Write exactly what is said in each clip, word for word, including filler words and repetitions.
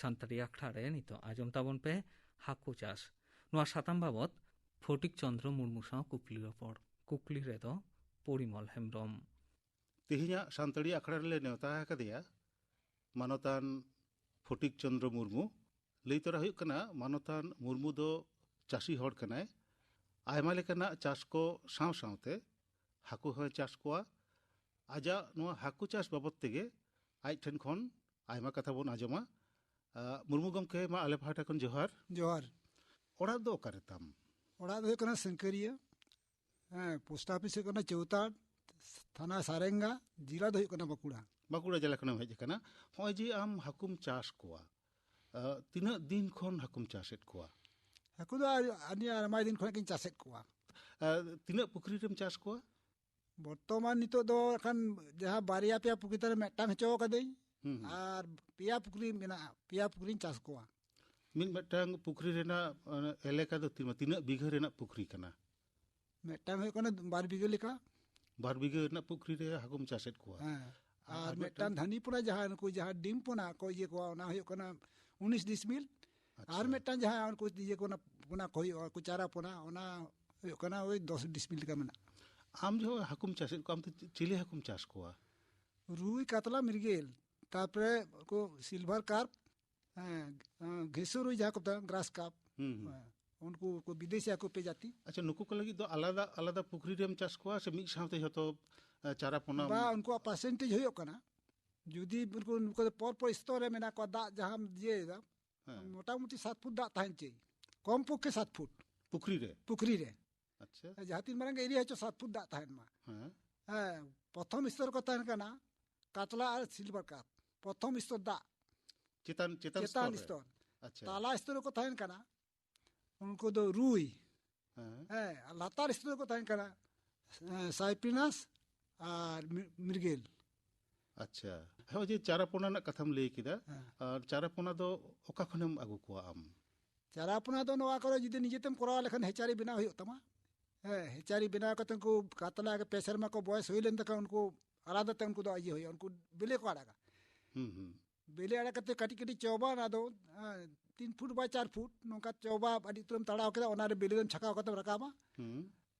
ᱥᱟᱱᱛᱟᱲᱤ ᱟᱠᱷᱲᱟ ᱨᱮ ᱱᱤᱛᱚᱜ ᱟᱸᱡᱚᱢ ᱛᱟᱵᱚᱱ ᱯᱮ ᱦᱟᱹᱠᱩ ᱪᱟᱥ᱾ ᱱᱚᱣᱟ ᱥᱟᱛᱟᱢ ᱵᱟᱵᱚᱛ ᱯᱷᱚᱴᱤᱠ ᱪᱚᱸᱫᱽᱨᱚ ᱢᱩᱨᱢᱩ ᱥᱟᱶ ᱠᱩᱠᱞᱤ ᱨᱚᱯᱚᱲ᱾ ᱠᱩᱠᱞᱤ ᱨᱮᱫᱚ ᱯᱚᱨᱤᱢᱚᱞ ᱦᱮᱢᱵᱽᱨᱚᱢ᱾ ᱛᱮᱦᱮᱧᱟᱜ ᱥᱟᱱᱛᱟᱲᱤ ᱟᱠᱷᱲᱟ ᱨᱮᱞᱮ ᱱᱮᱣᱛᱟ ᱟᱠᱟᱫᱮᱭᱟ ᱢᱟᱱᱚᱛᱟᱱ ᱯᱷᱚᱴᱤᱠ ᱪᱚᱸᱫᱽᱨᱚ ᱢᱩᱨᱢᱩ᱾ ᱞᱟᱹᱭ ᱛᱚᱨᱟ ᱦᱩᱭᱩᱜ ᱠᱟᱱᱟ, ᱢᱟᱱᱚᱛᱟᱱ ᱢᱩᱨᱢᱩ ᱫᱚ ᱪᱟᱹᱥᱤ ᱦᱚᱲ ᱠᱟᱱᱟᱭ᱾ ᱟᱭᱢᱟ ᱞᱮᱠᱟᱱᱟᱜ ᱪᱟᱥ ᱠᱚ ᱥᱟᱶ ᱥᱟᱶᱛᱮ ᱦᱟᱹᱠᱩ ᱦᱚᱸᱭ ᱪᱟᱥ ᱠᱚᱣᱟ᱾ ᱟᱡᱟᱜ ᱱᱚᱣᱟ ᱦᱟᱹᱠᱩ ᱪᱟᱥ ᱵᱟᱵᱚᱛ ᱛᱮᱜᱮ ᱟᱡ ᱴᱷᱮᱱ ᱠᱷᱚᱱ ᱟᱭᱢᱟ ᱠᱟᱛᱷᱟ ᱵᱚᱱ ᱟᱸᱡᱚᱢᱟ᱾ ᱟᱸ, ᱢᱩᱨᱢᱩ ᱜᱚᱢᱠᱮ, ᱢᱟ ᱟᱞᱮ ᱯᱟᱦᱴᱟ ᱠᱷᱚᱱ ᱡᱚᱦᱟᱨ᱾ ᱡᱚᱦᱟᱨ᱾ ᱚᱲᱟᱜ ᱫᱚ ᱚᱠᱟᱨᱮ ᱛᱟᱢ? ᱚᱲᱟᱜ ᱫᱚ ᱦᱩᱭᱩᱜ ᱠᱟᱱᱟ ᱥᱤᱝᱠᱟᱹᱨᱤᱭᱟᱹ᱾ ᱦᱮᱸ, ᱯᱳᱥᱴ ᱚᱯᱷᱤᱥ ᱦᱩᱭᱩᱜ ᱠᱟᱱᱟ ᱪᱳᱣᱛᱟᱲ, ᱛᱷᱟᱱᱟ ᱥᱟᱨᱮᱝᱜᱟ, ᱡᱮᱞᱟ ᱫᱚ ᱦᱩᱭᱩᱜ ᱠᱟᱱᱟ ᱵᱟᱸᱠᱩᱲᱟ᱾ ᱵᱟᱸᱠᱩᱲᱟ ᱡᱮᱞᱟ ᱠᱷᱚᱱᱮᱢ ᱦᱮᱡ ᱟᱠᱟᱱᱟ᱾ ᱱᱚᱜᱼᱚᱭ ᱡᱮ ᱟᱢ ᱦᱟᱹᱠᱩᱢ ᱪᱟᱥ ᱠᱚᱣᱟ, ᱟᱸ, ᱛᱤᱱᱟᱹᱜ ᱫᱤᱱ ᱠᱷᱚᱱ ᱦᱟᱹᱠᱩᱢ ᱪᱟᱥᱮᱫ ᱠᱚᱣᱟ? ᱦᱟᱹᱠᱩ ᱫᱚ ᱟᱹᱰᱤ, ᱟᱹᱰᱤ ᱟᱭᱢᱟ ᱫᱤᱱ ᱠᱷᱚᱱᱟᱜ ᱜᱤᱧ ᱪᱟᱥᱮᱫ ᱠᱚᱣᱟ᱾ ᱟᱸ, ᱛᱤᱱᱟᱹᱜ ᱯᱩᱠᱷᱨᱤ ᱨᱮᱢ ᱪᱟᱥ ᱠᱚᱣᱟ? ᱵᱚᱨᱛᱚᱢᱟᱱ ᱱᱤᱛᱚᱜ ᱫᱚ ᱮᱠᱷᱟᱱ ᱡᱟᱦᱟᱸ ᱵᱟᱨᱭᱟ ᱯᱮᱭᱟ ᱯᱩᱠᱷᱨᱤ ᱛᱟᱞᱮ ᱢᱤᱫᱴᱟᱝ ᱦᱚᱪᱚ ᱠᱟᱹᱫᱟᱹᱧ, ᱦᱩᱸ, ᱦᱩᱸ᱾ ᱟᱨ ᱯᱮᱭᱟ ᱯᱩᱠᱷᱨᱤ ᱢᱮᱱᱟᱜᱼᱟ, ᱯᱮᱭᱟ ᱯᱩᱠᱷᱨᱤᱧ ᱪᱟᱥ ᱠᱚᱣᱟ᱾ ᱢᱤᱫ ᱢᱤᱫᱴᱟᱝ ᱯᱩᱠᱷᱨᱤ ᱨᱮᱱᱟᱜ, ᱟᱸ, ᱮᱞᱟᱠᱟ ᱫᱚ ᱛᱤᱱ-, ᱛᱤᱱᱟᱹᱜ ᱵᱤᱜᱷᱟᱹ ᱨᱮᱱᱟᱜ ᱯᱩᱠᱷᱨᱤ ᱠᱟᱱᱟ? ᱢᱤᱫᱴᱟᱝ ᱦᱩᱭᱩᱜ ᱠᱟᱱᱟ ᱵᱟᱨ ᱵᱤᱜᱷᱟᱹ ᱞᱮᱠᱟ᱾ ᱵᱟᱨ ᱵᱤᱜᱷᱟᱹ ᱨᱮᱱᱟᱜ ᱯᱩᱠᱷᱨᱤ ᱨᱮ ᱦᱟᱹᱠᱩᱢ ᱪᱟᱥᱮᱫ ᱠᱚᱣᱟ? ᱦᱮᱸ᱾ ᱟᱨ ᱟᱨ ᱢᱤᱫᱴᱟᱝ ᱢᱤᱫᱴᱟᱝ ᱫᱷᱟᱹᱱᱤ ᱯᱚᱱᱟ, ᱡᱟᱦᱟᱸ ᱩᱱᱠᱩ ᱡᱟᱦᱟᱸ ᱰᱤᱢ ᱯᱚᱱᱟ ᱠᱚ ᱤᱭᱟᱹ ᱠᱚᱣᱟ, ᱚᱱᱟ ᱦᱩᱭᱩᱜ ᱠᱟᱱᱟ ᱩᱱᱤᱥ ᱰᱤᱥᱢᱤᱞ᱾ ᱟᱪᱪᱷᱟ᱾ ᱟᱨ ᱢᱤᱫᱴᱟᱝ ᱡᱟᱦᱟᱸ ᱩᱱᱠᱩ ᱤᱭᱟᱹ ᱠᱚ, ᱚᱱᱟ ᱯᱚᱱᱟ ᱠᱚ ᱦᱩᱭᱩᱜᱼᱟ, ᱩᱱᱠᱩ ᱪᱟᱨᱟ ᱯᱚᱱᱟ, ᱚᱱᱟ ᱦᱩᱭᱩᱜ ᱠᱟᱱᱟ ᱳᱭ ᱫᱚᱥ ᱰᱤᱥᱢᱤᱞ ᱞᱮᱠᱟ ᱢᱮᱱᱟᱜᱼᱟ᱾ ᱟᱢ ᱡᱚᱠᱷᱚᱱ ᱦᱟᱹᱠᱩᱢ ᱪᱟᱥᱮᱫ ᱠᱚᱣᱟ, ᱟᱢ ᱫᱚ ᱪᱤᱞᱤ ᱦᱟᱹᱠᱩᱢ ᱪᱟᱥ ᱠᱚᱣᱟ? ᱨᱩᱭ, ᱠᱟᱛᱞᱟ, ᱢᱤᱨᱜᱮᱞ, ᱛᱟᱨᱯᱚᱨᱮ ᱩᱱᱠᱩ ᱥᱤᱞᱵᱷᱟᱨ ᱠᱟᱨᱯ, ᱦᱮᱸ, ᱜᱷᱮᱥᱩ ᱨᱩᱭ ᱡᱟᱦᱟᱸ ᱠᱚ ᱢᱮᱛᱟᱜᱼᱟ, ᱜᱨᱟᱥ ᱠᱟᱨᱯ᱾ ᱦᱩᱸ, ᱦᱩᱸ᱾ ᱦᱮᱸ, ᱩᱱᱠᱩ ᱠᱚ ᱵᱤᱫᱮᱥᱤ ᱦᱟᱹᱠᱩ ᱯᱮ ᱡᱟᱹᱛᱤ᱾ ᱟᱪᱪᱷᱟ, ᱱᱩᱠᱩ ᱠᱚ ᱞᱟᱹᱜᱤᱫ ᱫᱚ ᱟᱞᱟᱫᱟ ᱟᱞᱟᱫᱟ ᱯᱩᱠᱷᱨᱤ ᱨᱮᱢ ᱪᱟᱥ ᱠᱚᱣᱟ ᱥᱮ ᱢᱤᱫ ᱥᱟᱶᱛᱮ ᱡᱷᱚᱛᱚ, ᱮ, ᱪᱟᱨᱟ ᱯᱚᱱᱟ? ᱵᱟ, ᱩᱱᱠᱩᱣᱟᱜ ᱯᱟᱨᱥᱮᱱᱴᱮᱡᱽ ᱦᱩᱭᱩᱜ ᱠᱟᱱᱟ, ᱡᱩᱫᱤ ᱩᱱᱠᱩ, ᱩᱱᱠᱩ ᱫᱚ ᱯᱚᱨ ᱯᱚᱨ ᱥᱛᱚᱨ ᱨᱮ ᱢᱮᱱᱟᱜ ᱠᱚᱣᱟ, ᱫᱟᱜ ᱡᱟᱦᱟᱸᱢ ᱤᱭᱟᱹᱭᱮᱫᱟ, ᱦᱮᱸ᱾ ᱢᱚᱴᱟᱢᱩᱴᱤ ᱥᱟᱛ ᱯᱷᱩᱴ ᱫᱟᱜ ᱛᱟᱦᱮᱱ ᱪᱟᱹᱭ, ᱠᱚᱢ ᱯᱚᱠᱠᱷᱮ ᱥᱟᱛ ᱯᱷᱩᱴ᱾ ᱯᱩᱠᱷᱨᱤ ᱨᱮ? ᱯᱩᱠᱷᱨᱤ ᱨᱮ᱾ ᱟᱪᱪᱷᱟ᱾ ᱡᱟᱦᱟᱸ ᱛᱤᱱ ᱢᱟᱨᱟᱝ ᱜᱮ ᱮᱨᱤᱭᱟ ᱦᱚᱪᱚ, ᱥᱟᱛ ᱯᱷᱩᱴ ᱫᱟᱜ ᱛᱟᱦᱮᱱ ᱢᱟ᱾ ᱦᱮᱸ᱾ ᱦᱮᱸ, ᱯᱨᱚᱛᱷᱚᱢ ᱥᱛᱚᱨ ᱠᱚ ᱛᱟᱦᱮᱱ ᱠᱟᱱᱟ ᱠᱟᱛᱞᱟ ᱟᱨ ᱥᱤᱞᱵᱷᱟᱨ ᱠᱟᱨᱯ, ᱯᱨᱚᱛᱷᱚᱢ ᱥᱛᱚᱨ ᱫᱟᱜ᱾ ᱪᱮᱛᱟᱱ, ᱪᱮᱛᱟᱱ ᱪᱮᱛᱟᱱ ᱥᱛᱚᱨ ᱨᱮ? ᱥᱛᱚᱨ᱾ ᱟᱪᱪᱷᱟ᱾ ᱛᱟᱞᱟ ᱥᱛᱚᱨ ᱨᱮᱠᱚ ᱛᱟᱦᱮᱱ ᱠᱟᱱᱟ, ᱩᱱᱠᱩ ᱫᱚ ᱨᱩᱭ᱾ ᱦᱮᱸ᱾ ᱦᱮᱸ, ᱟᱨ ᱞᱟᱛᱟᱨ ᱥᱛᱚᱨ ᱨᱮᱠᱚ ᱛᱟᱦᱮᱱ ᱠᱟᱱᱟ, ᱮᱸ, ᱥᱟᱭᱯᱤᱱᱟᱥ ᱟᱨ ᱢᱤ-, ᱢᱤᱨᱜᱮᱞ᱾ ᱟᱪᱪᱷᱟ, ᱱᱚᱜᱼᱚᱭ ᱡᱮ ᱪᱟᱨᱟ ᱯᱚᱱᱟ ᱨᱮᱱᱟᱜ ᱠᱟᱛᱷᱟᱢ ᱞᱟᱹᱭ ᱠᱮᱫᱟ, ᱦᱮᱸ᱾ ᱟᱨ ᱪᱟᱨᱟ ᱯᱚᱱᱟ ᱫᱚ ᱚᱠᱟ ᱠᱷᱚᱱᱮᱢ ᱟᱹᱜᱩ ᱠᱚᱣᱟ ᱟᱢ? ᱪᱟᱨᱟ ᱯᱚᱱᱟ ᱫᱚ ᱱᱚᱣᱟ ᱠᱚᱨᱮ ᱡᱩᱫᱤ ᱱᱤᱡᱮᱛᱮᱢ ᱠᱚᱨᱟᱣ ᱞᱮᱠᱷᱟᱱ ᱦᱮᱪᱟᱨᱤ ᱵᱮᱱᱟᱣ ᱦᱩᱭᱩᱜ ᱛᱟᱢᱟ᱾ ᱦᱮᱸ, ᱦᱮᱪᱟᱨᱤ ᱵᱮᱱᱟᱣ ᱠᱟᱛᱮ ᱩᱱᱠᱩ ᱠᱟᱛᱞᱟ ᱜᱮ ᱯᱮ ᱥᱮᱨᱢᱟ ᱠᱚ ᱵᱚᱭᱮᱥ ᱦᱩᱭ ᱞᱮᱱ ᱛᱟᱠᱚᱣᱟ, ᱩᱱᱠᱩ ᱟᱞᱟᱫᱟ ᱛᱮ ᱩᱱᱠᱩ ᱫᱚ ᱤᱭᱟᱹ ᱦᱩᱭᱩᱜᱼᱟ, ᱩᱱᱠᱩ ᱵᱤᱞᱤ ᱠᱚ ᱟᱲᱟᱜᱟ᱾ ᱦᱩᱸ, ᱦᱩᱸ᱾ ᱵᱮᱞᱮ ᱟᱲᱟᱜ ᱠᱟᱛᱮ ᱠᱟᱹᱴᱤᱡ ᱠᱟᱹᱴᱤᱡ ᱪᱚᱵᱟ, ᱚᱱᱟ ᱫᱚ ᱦᱮᱸ, ᱛᱤᱱ ᱯᱷᱩᱴ ᱵᱟᱭ ᱪᱟᱨ ᱯᱷᱩᱴ ᱱᱚᱝᱠᱟ ᱪᱚᱵᱟ ᱟᱹᱰᱤ ᱩᱛᱟᱹᱨᱮᱢ ᱛᱟᱲᱟᱣ ᱠᱮᱫᱟ, ᱚᱱᱟᱨᱮ ᱵᱮᱞᱮ ᱫᱚᱢ ᱪᱷᱟᱠᱟᱣ ᱠᱟᱛᱮᱢ ᱨᱟᱠᱟᱵᱟ᱾ ᱦᱩᱸ᱾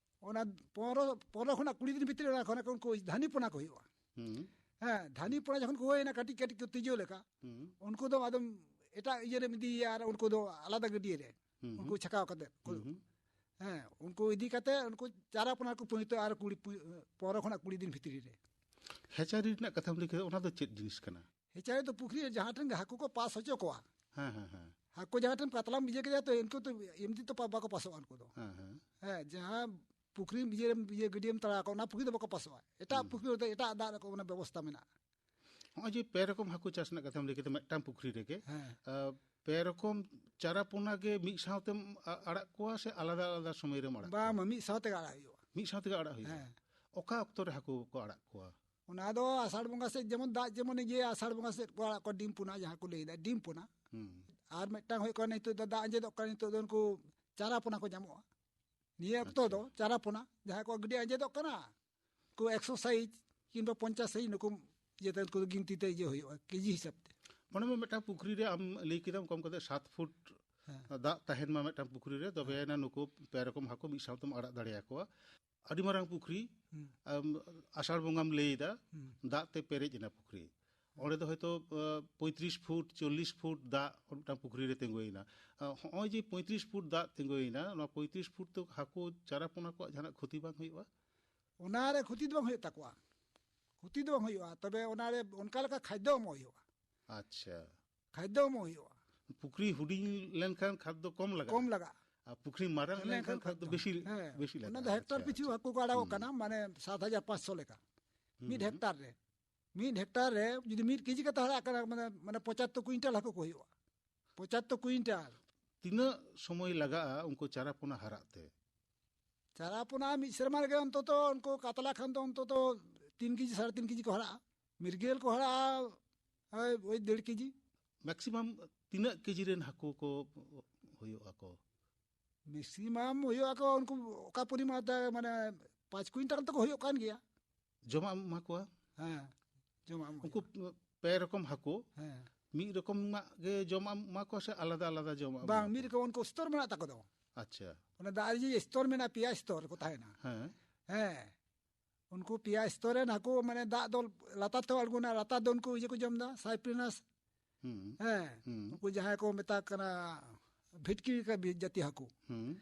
ᱚᱱᱟ ᱯᱚᱱᱨᱚ ᱯᱚᱱᱨᱚ ᱠᱷᱚᱱᱟᱜ ᱠᱩᱲᱤ ᱫᱤᱱ ᱵᱷᱤᱛᱨᱤ ᱨᱮ ᱚᱱᱟ ᱠᱷᱚᱱᱟᱜ ᱩᱱᱠᱩ ᱫᱷᱟᱹᱱᱤ ᱯᱚᱱᱟ ᱠᱚ ᱦᱩᱭᱩᱜᱼᱟ᱾ ᱦᱩᱸ᱾ ᱦᱮᱸ, ᱫᱷᱟᱹᱱᱤ ᱯᱚᱱᱟ ᱡᱚᱠᱷᱚᱱ ᱠᱚ ᱦᱩᱭᱮᱱᱟ ᱠᱟᱹᱴᱤᱡ ᱠᱟᱹᱴᱤᱡ ᱠᱚ ᱛᱤᱡᱩ ᱞᱮᱠᱟ, ᱦᱩᱸ᱾ ᱩᱱᱠᱩ ᱫᱚ ᱟᱫᱚᱢ ᱮᱴᱟᱜ ᱤᱭᱟᱹ ᱨᱮᱢ ᱤᱫᱤᱭᱮᱭᱟ ᱟᱨ ᱩᱱᱠᱩ ᱫᱚ ᱟᱞᱟᱫᱟ ᱜᱟᱹᱰᱭᱟᱹ ᱨᱮ ᱦᱩᱸ᱾ ᱩᱱᱠᱩ ᱪᱷᱟᱠᱟᱣ ᱠᱟᱛᱮ ᱠᱚ ᱦᱩᱸ᱾ ᱦᱮᱸ, ᱩᱱᱠᱩ ᱤᱫᱤ ᱠᱟᱛᱮ ᱩᱱᱠᱩ ᱪᱟᱨᱟ ᱯᱚᱱᱟ ᱠᱚ ᱯᱩᱭᱛᱚ ᱟᱨ ᱠᱩᱲᱤ ᱯᱩ-, ᱯᱚᱱᱨᱚ ᱠᱷᱚᱱᱟᱜ ᱠᱩᱲᱤ ᱫᱤᱱ ᱵᱷᱤᱛᱨᱤ ᱨᱮ᱾ ᱦᱮᱪᱟᱨᱤ ᱨᱮᱱᱟᱜ ᱠᱟᱛᱷᱟᱢ ᱞᱟᱹᱭ ᱠᱮᱫᱟ, ᱚᱱᱟ ᱫᱚ ᱪᱮᱫ ᱡᱤᱱᱤᱥ ᱠᱟᱱᱟ? ᱦᱮᱪᱟᱨᱤ ᱫᱚ ᱯᱩᱠᱷᱨᱤ ᱨᱮ ᱡᱟᱦᱟᱸ ᱴᱷᱮᱱ ᱜᱮ ᱦᱟᱹᱠᱩ ᱠᱚ ᱯᱟᱥ ᱦᱚᱪᱚ ᱠᱚᱣᱟ᱾ ᱦᱮᱸ, ᱦᱮᱸ, ᱦᱮᱸ᱾ ᱦᱟᱹᱠᱩ ᱡᱟᱦᱟᱸ ᱴᱷᱮᱱ ᱯᱟᱛᱞᱟᱢ ᱤᱭᱟᱹ ᱠᱮᱫᱟ ᱛᱚ, ᱩᱱᱠᱩ ᱛᱚ ᱮᱢᱱᱤ ᱛᱚ ᱯᱟ-, ᱵᱟᱠᱚ ᱯᱟᱥᱚᱜᱼᱟ ᱩᱱᱠᱩ ᱫᱚ᱾ ᱦᱮᱸ, ᱦᱮᱸ᱾ ᱦᱮᱸ, ᱡᱟᱦᱟᱸ ᱯᱩᱠᱷᱨᱤᱢ ᱤᱭᱟᱹ, ᱤᱭᱟᱹ ᱜᱟᱹᱰᱭᱟᱹᱢ ᱛᱟᱲᱟᱣ ᱠᱚᱣᱟ, ᱚᱱᱟ ᱯᱩᱠᱷᱨᱤ ᱫᱚ ᱵᱟᱠᱚ ᱯᱟᱥᱚᱜᱼᱟ᱾ ᱮᱴᱟᱜ ᱦᱩᱸ᱾ ᱯᱩᱠᱷᱨᱤ ᱨᱮᱫᱚ ᱮᱴᱟᱜ ᱫᱟᱜ ᱨᱮᱠᱚ ᱚᱱᱟ ᱵᱮᱵᱚᱥᱛᱟ ᱢᱮᱱᱟᱜᱼᱟ᱾ ᱱᱚᱜᱼᱚᱭ ᱡᱮ ᱯᱮ ᱨᱚᱠᱚᱢ ᱦᱟᱹᱠᱩ ᱪᱟᱥ ᱨᱮᱱᱟᱜ ᱠᱟᱛᱷᱟᱢ ᱞᱟᱹᱭ ᱠᱮᱫᱟ ᱢᱤᱫᱴᱟᱝ ᱯᱩᱠᱷᱨᱤ ᱨᱮᱜᱮ, ᱦᱮᱸ᱾ ᱟᱸ, ᱯᱮ ᱨᱚᱠᱚᱢ ᱪᱟᱨᱟ ᱯᱚᱱᱟ ᱜᱮ ᱢᱤᱫ ᱥᱟᱶᱛᱮᱢ ᱟ-, ᱟᱲᱟᱜ ᱠᱚᱣᱟ ᱥᱮ ᱟᱞᱟᱫᱟ ᱟᱞᱟᱫᱟ ᱥᱚᱢᱚᱭ ᱨᱮᱢ ᱟᱲᱟᱜ ᱵᱟᱝ, ᱠᱚᱣᱟ? ᱵᱟᱝ, ᱢᱤᱫ ᱥᱟᱶ ᱛᱮᱜᱮ ᱟᱲᱟᱜ ᱦᱩᱭᱩᱜᱼᱟ᱾ ᱢᱤᱫ ᱥᱟᱶ ᱛᱮᱜᱮ ᱟᱲᱟᱜ ᱦᱩᱭᱩᱜᱼᱟ? ᱦᱮᱸ᱾ ᱚᱠᱟ ᱚᱠᱛᱚ ᱨᱮ ᱦᱟᱹᱠᱩ ᱠᱚ ᱟᱲᱟᱜ ᱠᱚᱣᱟ? ᱚᱱᱟ ᱫᱚ ᱟᱥᱟᱲ ᱵᱚᱸᱜᱟ ᱥᱮᱫ, ᱡᱮᱢᱚᱱ ᱫᱟᱜ ᱡᱮᱢᱚᱱ ᱤᱭᱟᱹ, ᱟᱥᱟᱲ ᱵᱚᱸᱜᱟ ᱥᱮᱫ ᱠᱚ ᱟᱲᱟᱜ ᱠᱚᱣᱟ, ᱰᱤᱢ ᱯᱚᱱᱟ ᱡᱟᱦᱟᱸ ᱠᱚ ᱞᱟᱹᱭᱫᱟ, ᱰᱤᱢ ᱯᱚᱱᱟ᱾ ᱦᱩᱸ᱾ ᱟᱨ ᱢᱤᱫᱴᱟᱝ ᱦᱩᱭᱩᱜ ᱠᱟᱱᱟ, ᱱᱤᱛᱚᱜ ᱫᱚ ᱫᱟᱜ ᱟᱸᱡᱮᱫᱚᱜ ᱠᱟᱱᱟ, ᱱᱤᱛᱚᱜ ᱫᱚ ᱩᱱᱠᱩ ᱪᱟᱨᱟ ᱯᱚᱱᱟ ᱠᱚ ᱧᱟᱢᱚᱜᱼᱟ᱾ ᱱᱤᱭᱟᱹ ᱚᱠᱛᱚ ᱟᱪᱪᱷᱟ᱾ ᱫᱚ ᱪᱟᱨᱟ ᱯᱚᱱᱟ, ᱡᱟᱦᱟᱸᱭ ᱠᱚ ᱜᱟᱹᱰᱭᱟᱹ ᱟᱸᱡᱮᱫᱚᱜ ᱠᱟᱱᱟ, ᱩᱱᱠᱩ ᱮᱠᱥᱚ ᱥᱟᱭᱤᱡ ᱠᱤᱝᱵᱟ ᱯᱚᱧᱪᱟᱥ ᱥᱟᱭᱤᱡ ᱱᱩᱠᱩ ᱤᱭᱟᱹᱛᱮ, ᱩᱱᱠᱩ ᱫᱚ ᱜᱤᱱᱛᱤ ᱛᱮ ᱤᱭᱟᱹ ᱦᱩᱭᱩᱜᱼᱟ, ᱠᱮᱡᱤ ᱦᱤᱥᱟᱹᱵ ᱛᱮ᱾ ᱢᱚᱱᱮ ᱢᱮ ᱢᱤᱫᱴᱟᱝ ᱯᱩᱠᱷᱨᱤ ᱨᱮ ᱟᱢ ᱞᱟᱹᱭ ᱠᱮᱫᱟᱢ ᱠᱚᱢ ᱠᱟᱛᱮ ᱥᱟᱛ ᱯᱷᱩᱴ ᱦᱮᱸ᱾ ᱫᱟᱜ ᱛᱟᱦᱮᱱ ᱢᱟ ᱢᱤᱫᱴᱟᱝ ᱯᱩᱠᱷᱨᱤ ᱨᱮ, ᱛᱚᱵᱮ ᱦᱮᱸ᱾ ᱮᱱᱟ ᱱᱩᱠᱩ ᱯᱮ ᱨᱚᱠᱚᱢ ᱦᱟᱹᱠᱩ ᱢᱤᱫ ᱥᱟᱶᱛᱮᱢ ᱟᱲᱟᱜ ᱫᱟᱲᱮᱭᱟᱠᱚᱣᱟ᱾ ᱟᱹᱰᱤ ᱢᱟᱨᱟᱝ ᱯᱩᱠᱷᱨᱤ, ᱦᱩᱸ᱾ ᱟᱢ, ᱟᱥᱟᱲ ᱵᱚᱸᱜᱟᱢ ᱞᱟᱹᱭ ᱮᱫᱟ, ᱦᱩᱸ᱾ ᱫᱟᱜ ᱛᱮ ᱯᱮᱨᱮᱡ ᱮᱱᱟ ᱯᱩᱠᱷᱨᱤ᱾ ᱚᱸᱰᱮ ᱫᱚ ᱦᱚᱭᱛᱳ, ᱟᱸ, ᱯᱚᱸᱭᱛᱨᱤᱥ ᱯᱷᱩᱴ, ᱪᱚᱞᱞᱤᱥ ᱯᱷᱩᱴ ᱫᱟᱜ ᱢᱤᱫᱴᱟᱝ ᱯᱩᱠᱷᱨᱤ ᱨᱮ ᱛᱤᱸᱜᱩᱭᱮᱱᱟ᱾ ᱟᱸ, ᱦᱚᱸᱜᱼᱚᱭ ᱡᱮ ᱯᱚᱸᱭᱛᱨᱤᱥ ᱯᱷᱩᱴ ᱫᱟᱜ ᱛᱤᱸᱜᱩᱭᱮᱱᱟ, ᱱᱚᱣᱟ ᱯᱚᱸᱭᱛᱨᱤᱥ ᱯᱷᱩᱴ ᱫᱚ ᱦᱟᱹᱠᱩ ᱪᱟᱨᱟ ᱯᱚᱱᱟ ᱠᱚᱣᱟᱜ ᱡᱟᱦᱟᱱᱟᱜ ᱠᱷᱚᱛᱤ ᱵᱟᱝ ᱦᱩᱭᱩᱜᱼᱟ? ᱚᱱᱟ ᱨᱮ ᱠᱷᱚᱛᱤ ᱫᱚ ᱵᱟᱝ ᱦᱩᱭᱩᱜ ᱛᱟᱠᱚᱣᱟ, ᱠᱷᱚᱛᱤ ᱫᱚ ᱵᱟᱝ ᱦᱩᱭᱩᱜᱼᱟ, ᱛᱚᱵᱮ ᱚᱱᱟ ᱨᱮ ᱚᱱᱠᱟ ᱞᱮᱠᱟ ᱠᱷᱟᱫᱽᱫᱚ ᱮᱢᱚᱜ ᱦᱩᱭᱩᱜᱼᱟ᱾ ᱟᱪᱪᱷᱟ᱾ ᱠᱷᱟᱫᱽᱫᱚ ᱮᱢᱚᱜ ᱦᱩᱭᱩᱜᱼᱟ᱾ ᱯᱩᱠᱷᱨᱤ ᱦᱩᱰᱤᱧ ᱞᱮᱱᱠᱷᱟᱱ ᱠᱷᱟᱫᱽᱫᱚ ᱠᱚᱢ ᱞᱟᱜᱟᱜᱼᱟ᱾ ᱠᱚᱢ ᱞᱟᱜᱟᱜᱼᱟ᱾ ᱟᱨ ᱯᱩᱠᱷᱨᱤ ᱢᱟᱨᱟᱝ ᱞᱮᱱᱠᱷᱟᱱ ᱞᱮᱱᱠᱷᱟᱱ ᱠᱷᱟᱫᱽᱫᱚ ᱠᱷᱟᱫᱽᱫᱚ, ᱵᱮᱥᱤ, ᱦᱮᱸ, ᱵᱮᱥᱤ ᱚᱱᱟ ᱞᱟᱜᱟᱜᱼᱟ᱾ ᱫᱚ ᱦᱮᱠᱴᱟᱨ ᱟᱪᱪᱷᱟ, ᱯᱤᱪᱷᱩ ᱟᱪᱪᱷᱟ᱾ ᱦᱟᱹᱠᱩ ᱠᱚ ᱟᱲᱟᱜᱚᱜ ᱦᱩᱸ᱾ ᱠᱟᱱᱟ, ᱢᱟᱱᱮ ᱥᱟᱛ ᱦᱟᱡᱟᱨ ᱯᱟᱸᱪᱥᱚ ᱞᱮᱠᱟ᱾ ᱦᱩᱸ, ᱢᱤᱫ ᱦᱩᱸ᱾ ᱦᱮᱠᱴᱟᱨ ᱨᱮ, ᱢᱤᱫ ᱦᱮᱠᱴᱟᱨ ᱨᱮ ᱡᱩᱫᱤ ᱢᱤᱫ ᱠᱮᱡᱤ ᱠᱟᱛᱮ ᱦᱟᱨᱟᱜ ᱠᱟᱱᱟ, ᱢᱟᱱᱮ, ᱢᱟᱱᱮ ᱯᱚᱸᱪᱟᱛᱛᱳᱨ ᱠᱩᱭᱤᱱᱴᱟᱞ ᱦᱟᱹᱠᱩ ᱠᱚ ᱦᱩᱭᱩᱜᱼᱟ᱾ ᱯᱚᱸᱪᱟᱛᱛᱳᱨ ᱠᱩᱭᱤᱱᱴᱟᱞ᱾ ᱛᱤᱱᱟᱹᱜ ᱥᱚᱢᱚᱭ ᱞᱟᱜᱟᱜᱼᱟ ᱩᱱᱠᱩ ᱪᱟᱨᱟ ᱯᱚᱱᱟ ᱦᱟᱨᱟᱜ ᱛᱮ? ᱪᱟᱨᱟ ᱯᱚᱱᱟ ᱢᱤᱫ ᱥᱮᱨᱢᱟ ᱨᱮᱜᱮ ᱚᱱᱛᱚᱛᱚ ᱩᱱᱠᱩ ᱠᱟᱛᱞᱟ ᱠᱷᱟᱱ ᱫᱚ ᱚᱱᱛᱚᱛᱚ ᱛᱤᱱ ᱠᱮᱡᱤ, ᱥᱟᱲᱮ ᱛᱤᱱ ᱠᱮᱡᱤ ᱠᱚ ᱦᱟᱨᱟᱜᱼᱟ᱾ ᱢᱤᱨᱜᱮᱞ ᱠᱚ ᱦᱟᱨᱟᱜᱼᱟ, ᱳᱭ, ᱳᱭ ᱰᱮᱲ ᱠᱮᱡᱤ᱾ ᱢᱮᱠᱥᱤᱢᱟᱢ ᱛᱤᱱᱟᱹᱜ ᱠᱮᱡᱤ ᱨᱮᱱ ᱦᱟᱹᱠᱩ ᱠᱚ ᱦᱩᱭᱩᱜ ᱟᱠᱚ? ᱢᱮᱠᱥᱤᱢᱟᱢ ᱦᱩᱭᱩᱜ ᱟᱠᱚ ᱩᱱᱠᱩ ᱚᱠᱟ ᱯᱚᱨᱤᱢᱟᱱ ᱛᱮ, ᱢᱟᱱᱮ, ᱯᱟᱸᱪ ᱠᱩᱭᱤᱱᱴᱟᱞ ᱛᱮᱠᱚ ᱦᱩᱭᱩᱜ ᱠᱟᱱ ᱜᱮᱭᱟ᱾ ᱡᱚᱢᱟᱜ ᱮᱢ ᱮᱢᱟ ᱠᱚᱣᱟ? ᱦᱮᱸ, ᱡᱚᱢᱟᱜ ᱮᱢ ᱩᱱᱠᱩ ᱦᱩᱭᱩᱜᱼᱟ᱾ ᱯᱮ ᱨᱚᱠᱚᱢ ᱦᱟᱹᱠᱩ, ᱦᱮᱸ᱾ ᱢᱤᱫ ᱨᱚᱠᱚᱢᱟᱜ ᱜᱮ ᱡᱚᱢᱟᱜ ᱮᱢ ᱮᱢᱟ ᱠᱚᱣᱟ ᱥᱮ ᱟᱞᱟᱫᱟ ᱟᱞᱟᱫᱟ ᱡᱚᱢᱟᱜ ᱮᱢ ᱵᱟᱝ, ᱮᱢᱟ ᱢᱤᱫ ᱠᱚᱣᱟ? ᱨᱚᱠᱚᱢ ᱩᱱᱠᱩ ᱥᱛᱚᱨ ᱢᱮᱱᱟᱜ ᱛᱟᱠᱚ ᱫᱚ᱾ ᱟᱪᱪᱷᱟ᱾ ᱚᱱᱟ ᱫᱟᱜ ᱨᱮ ᱡᱮ ᱥᱛᱚᱨ ᱢᱮᱱᱟᱜᱼᱟ, ᱯᱮᱭᱟ ᱥᱛᱚᱨ ᱠᱚ ᱛᱟᱦᱮᱱᱟ᱾ ᱦᱮᱸ᱾ ᱦᱮᱸ᱾ ᱩᱱᱠᱩ ᱯᱮᱭᱟ ᱥᱛᱚᱨ ᱨᱮᱱ ᱦᱟᱹᱠᱩ, ᱢᱟᱱᱮ, ᱫᱟᱜ ᱫᱚ ᱞᱟᱛᱟᱨ ᱛᱮᱦᱚᱸ ᱟᱬᱜᱚᱱᱟ, ᱞᱟᱛᱟᱨ ᱫᱚ ᱩᱱᱠᱩ ᱤᱭᱟᱹ ᱠᱚ ᱡᱚᱢ ᱮᱫᱟ, ᱥᱟᱭᱯᱨᱤᱱᱟᱥ᱾ ᱦᱩᱸ᱾ ᱦᱮᱸ᱾ ᱦᱩᱸ᱾ ᱩᱱᱠᱩ ᱡᱟᱦᱟᱸᱭ ᱠᱚ ᱢᱮᱛᱟ ᱠᱟᱱᱟ ᱵᱷᱤᱴᱠᱤ ᱞᱮᱠᱟ ᱵᱤ-, ᱡᱟᱹᱛᱤ ᱦᱟᱹᱠᱩ᱾ ᱦᱩᱸ᱾